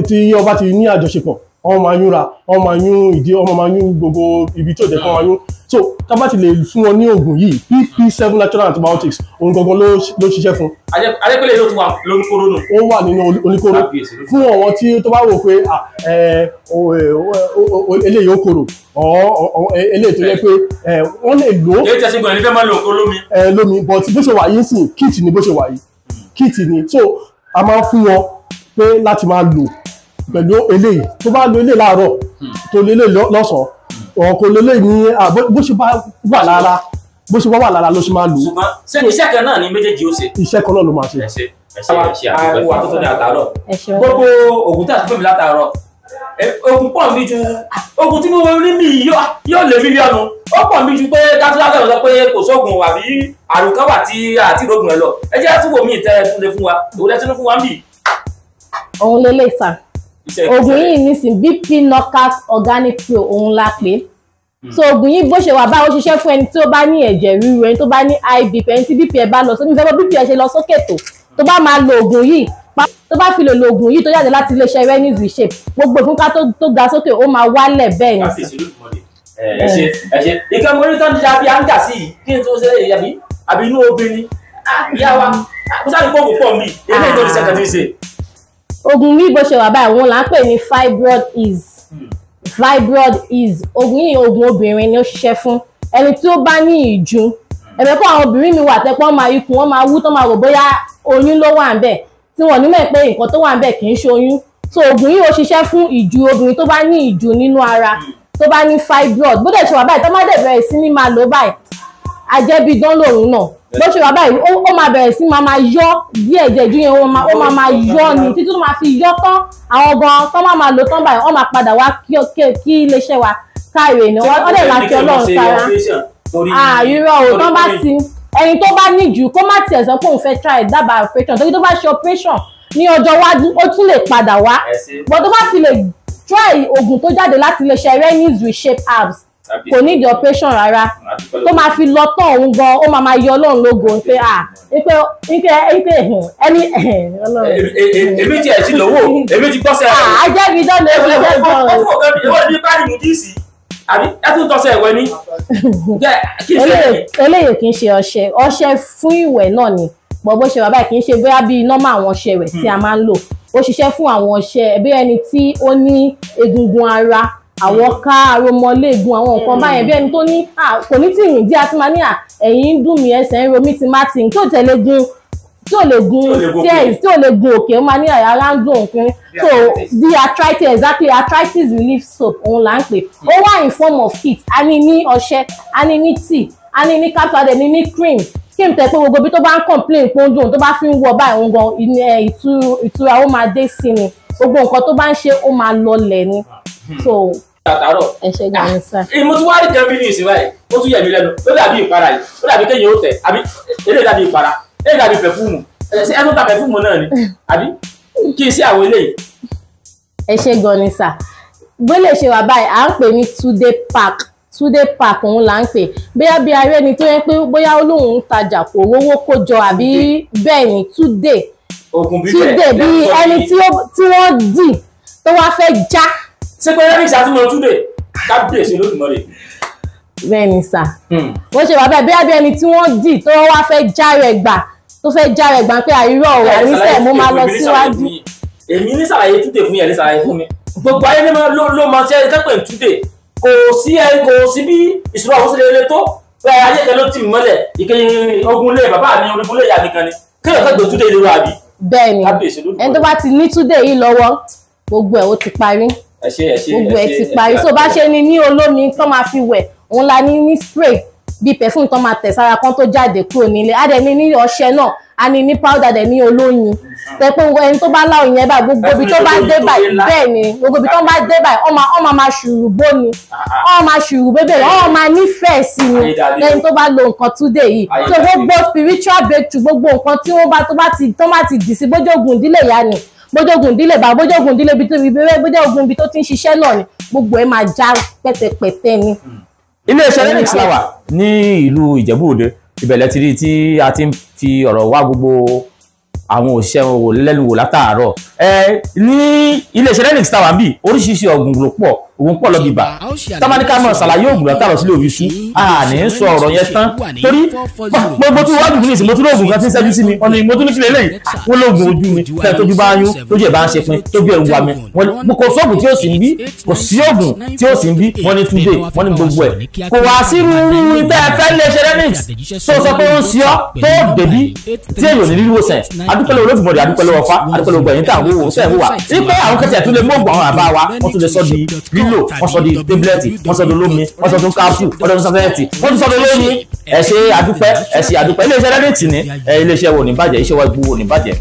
tí wọ́n bá ti ní àjọṣepọ̀, wọ́n máa yúnra, wọ́n máa yún ìdí, wọ́n máa yún gbogbo ibi tí ò jẹ́ kí wọ́n máa yún. So tá bá ti lè fún wọn ní oògùn yìí PP7 natural antibiotics, òun gangan ló ṣiṣẹ́ fún. Adépẹ́lẹ́ ló tún wà lóníkóró nù. Ó wà nínú oníkóró fún àwọn tí tó bá wò pé eléyìí ó korò, eléyìí tó yẹ pé wọ́n lè lò ó. Èyí tí a ṣe gbọ́n ní fẹ́ máa lo òkú lómi. Lómi, but bó ṣe wà yìí sìn kit ni, bó ṣe wà yìí kit ni. So a máa fún wọn pé láti máa lò pẹ̀lú eléyìí, tó bá lo eléyìí láàárọ̀, tó lo eléyìí lọ́sàn-án, ọ̀kọ̀ lo eléyìí ní bó ṣe bá wà lára, bó ṣe wà lára ló ṣe máa lò. Ṣùgbọ́n ṣé iṣẹ́ kan náà ni méjèèjì ó ṣe? Iṣẹ́ kan náà ló máa ṣe. Ẹ ṣe ẹ ṣe àdúgbò àtúntò ní àtàárọ̀. Gbogbo ògùn tí a ti fún mi látàárọ̀ Ogun pọ̀ nbí ju ogun tí mo rí mi yóò lé mílíọ̀nù. Ó pọ̀ nbí ju pé dájúdájú sọ pé kò sóògùn àbí àrùn kan wà tí àti ìrógùn ẹ̀ lọ. Ẹ jẹ́ àtúwò mi ìtẹ́rẹ̀ tún lè fún wa. Òun lẹ́tún fún wa ń bì. Òun lè lè sà. Oògùn yìí nísìn BP Knockout Organic Pro òun la pè é. So oògùn yìí bó ṣe wà báwo ṣiṣẹ́ fún ẹni tí ó bá ní ẹ̀jẹ̀ ríru, ẹni tó bá ní high BP, ẹni tí BP ẹ̀ bá lọ sókè, ìfẹ́ bọ́ BP ẹ̀ ṣe lọ sókè tó bá máa lo oògùn yìí, tó bá fi lè lo oògùn yìí tó jáde láti iléeṣẹ́ Renix Reshape, gbogbo ìfúnpá tó ga sókè ó máa wálẹ̀ bẹ́ẹ̀ ni. Ẹ ṣe ẹ ṣe ìkan mo ní tán ti ṣe àbí à ń gà sí yìí kí n tó ṣe àbí àbí inú obìnrin ìyá wa mo sáré kó oògùn pọ̀ mi eléyìí tó ní sẹ́kẹ̀ tí ń ṣe. Oògùn yìí bó ṣe wà báyìí òun là ń pè ní fibroid ease. Fibroid ease oògùn yìí oògùn obìnrin ni ó ṣiṣẹ́ fún ẹni tí ó bá ní ìju. Ẹ̀bẹ̀ kọ́ àwọn obìnrin mi wà tẹ́pọ́n máa ikùn wọn máa wú tó máa rò bóyá oyún ló wà ńbẹ̀ tí wọ́n ní mọ̀ pé nǹkan tó wà ńbẹ̀ kì í ṣe oyún. So oògùn yìí ó ṣiṣẹ́ fún ìju obìnrin tó bá ní ìju nínú ara, tó bá ní fibroid. Bó dẹ̀ ṣe wà báyìí tó má dẹ̀ bẹ̀rẹ̀ sí ní máa lò báyìí ajẹ́bidán lòun náà. Bó ṣe wà báyìí ó máa bẹ̀rẹ̀ sí máa yọ́ díẹ̀ díẹ̀ ju yẹn ó máa yọ́ ni títí tó máa fi yọ́ tán. Àwọn gan tó máa lò tán báyìí wọ́n máa padà wá kí iléeṣẹ́ wa káre ni wọ́n dẹ̀ máa fi Ọlọ́run sára. Àìrọ̀ ò tán bá ti ẹni tó bá ní jù kó má tiẹ̀ sọ pé òun fẹ́ try dábàá operation, torí tó bá ṣe operation ní ọjọ́ iwájú ó tún lè padà wá. But tó bá fi lè try oògùn tó jáde láti iléeṣẹ́ Renix Reshape Herbs kò ní di operation rárá, tó máa fi lọ tán òun gan ó máa yọ Ọlọ́run lógo pé à pé ẹni. Èmi tiẹ̀ sí lówó èmi ti gbọ́sẹ̀ rẹ̀. Ajẹ́bi dán lè fi jẹ́ gan. Ìwọ ní bá nínú díìsì àbí ẹ tún tọ́sẹ̀ ìwẹ̀ ni. Eléyìí kì í ṣe ọṣẹ, ọṣẹ fún ìwẹ̀ náà ni bọ̀ bó ṣe wà báyìí kì í ṣe bóyá bíi nọ́mà àwọn ọṣẹ rẹ̀ tí a máa ń lò. Ó ṣiṣẹ́ fún àwọn ọṣẹ bí ẹni tí ó ní egungun ara, àwọn ká aromọléegun, àwọn nǹkan báyẹn, bí ẹni tó ní kò ní tì rìn díẹ̀ tí máa ní ẹ̀yìn ń dùn mí, ẹsẹ̀ ń ro mí, ti má tì tí ò tẹ̀lé gun, tí ò lè gun stairs, tí ò lè gun òkè, ó máa ní ara ń dùn òkun. So the arthritis, exactly, arthritis relief soap òun là ń pè. Ó wà in form of kit, a ní ní ọṣẹ, a ní ní tea, a ní ní capsule, a dẹ̀ ní ní cream. Kí n tẹ pé gbogbo ibi tó bá ń complain pé ó ń dùn, tó bá fi ń wọ báyìí òun gan ìtura ó máa dé sí ni, gbogbo nǹkan tó bá ń ṣe ó máa lọlẹ̀ ni. So àtàárọ̀. Ẹ ṣe gan ni sá. Mo tún wá rí kan bí ní ìsìn báyìí, ó tún yẹ̀ mí lẹ́nu, ó dàbí ìpara yìí, ó dàbí kéèyàn ó tẹ̀, àbí eléyìí dàbí ìpara, eléyìí dàbí pẹ̀fúmù, ẹ tún ta pẹ̀fúmù náà ni, àbí kí n sí àwọn eléyìí. Ẹ ṣe gan ni sá. Bó lè ṣe wà báyìí, à ń pè ní Today Park. Today Park òun là ń pè. Bóyá bí aré ni tó yẹ pé bóyá ó lóun ń tajà kò rówó kó jọ àbí bẹ́ẹ̀ ni Today. Today bí ẹni tí wọ́n dì tó wá fẹ́ já. Ṣé pé Renix àti mọ̀ Túndé kábíyèsí Olódùmarè. Bẹ́ẹ̀ ni sà. Bó ṣe wà bẹ́ẹ̀ bí abẹ́ ẹni tí wọ́n dì tó wá fẹ́ já rẹ̀ gbà tó fẹ́ já rẹ̀ gbà pé àìrọ̀ ọ̀rọ̀ àníṣe mo máa lọ síwájú. Èmi ní ṣàlàyé Túndé fún yẹn ní ṣàlàyé fún mi. Gbogbo ayé ló mọ ṣe ẹni tẹ́pẹ̀ Túndé. Kò sí ẹ kò sí bí ìṣòro àwọn sílẹ̀ ilé tó pé ayé kan ló tì mí mọ́lẹ̀ ìkẹyìn ogun lé bàbá mi ogun lé ìyá mi kan ni. Kéèyàn fẹ́ gbé Túndé ìlú àbí. Bẹ́ẹ̀ ni ẹni tó bá ti ní Túndé yìí lọ́wọ́ gbogbo ẹ̀ ó ti parí. Gbogbo ẹ ti parí. So bá ṣe ni ní olómi tó máa fi wẹ̀ òun la ní ní spray bíi perfume tó máa tẹ̀ sára kan tó jáde kúrò nílé. A dẹ̀ ní ní ọṣẹ náà, a ní ní powder dẹ̀ ní olóyin tẹ pé ẹni tó bá láwọn yẹn báyìí gbogbo ibi tó bá dé báyìí bẹ́ẹ̀ ni gbogbo ibi tó bá dé báyìí ọmọ máa ṣùrù bó ni ọmọ máa ṣùrù bébè ọmọ máa nífẹ̀ẹ́ sí ni lẹ́yìn tó bá lo nǹkan Today yìí. So gbogbo spiritual breakthrough gbogbo nǹkan tí wọ́n bá tó bá ti dì sí bójógun ìdílé ìyá ni bójógun ìdílé bá bójógun ìdílé ibi tó bójógun ibi tó ti ń ṣiṣẹ́ náà ni gbogbo ẹ máa já pẹ́tẹpẹ́tẹ ni. Iléeṣẹ́ Renix la wà ní ìlú Ìjẹ̀bú Òde, ìbẹ̀lẹ̀ ti rí tí a ti ń fi ọ̀rọ̀ wá gbogbo àwọn òṣìṣẹ́ wò lẹ́nu wò látàárọ̀. Ní iléeṣẹ́ Renix tá wà bí oríṣiríṣi ọ̀gùn ló pọ̀, ògùn pọ̀ lọ bìbà. Tábánikà mọ̀ ṣàlàyé ògùn látàárọ̀ sílé òbí sú, a ní sọ ọ̀rọ̀ yẹn tán torí gbogbo tí wọ́n dùn ní ìsìn mo tún lóògùn kan tí ń ṣẹ́jú sí mi, wọ́n ní mo tún ní kílẹ̀ lẹ́yìn, wọ́n lóògùn ojú mi, fẹ́ tójú bá yún, tójú ẹ̀ bá ń ṣe pin, tójú ẹ̀ ń wa mi, kò sóògùn tí ó sì ń bí, kò sí ògùn tí ó sì ń bí, wọ́n ní Túndé, wọ́n ní gbogbo ẹ̀. Kò wá sí irú tẹ́ ẹ fẹ́ iléeṣẹ́ Renix tó sọ pé ó ń ṣe ọ́ tó débí tí èèyàn ní rírú sẹ̀. Adúpẹ́ lọ́wọ́ Olódùmarè, adúpẹ́ lọ́wọ́ Ifá, adúpẹ́ lọ́wọ́ ẹ̀yin tá à ń wò sẹ́ ń wò wá. Wípé àwọn kẹsẹ̀ tún lè mú ògùn àwọn àbá wa, wọ́n tún lè sọ di lílò, wọ́n sọ di tébúlẹ̀tì, wọ́n sọ di olómi, wọ́n sọ di kápsù, wọ́n sọ di sọ́fẹ́ẹ̀tì, wọ́n tún sọ di olóyin. Ẹ ṣé adúpẹ́, ẹ ṣé adúpẹ́. Iléeṣẹ́ Renix ní iléeṣẹ́ wo ní bàjẹ́, iṣẹ́ wa gbogbo ní bàjẹ́.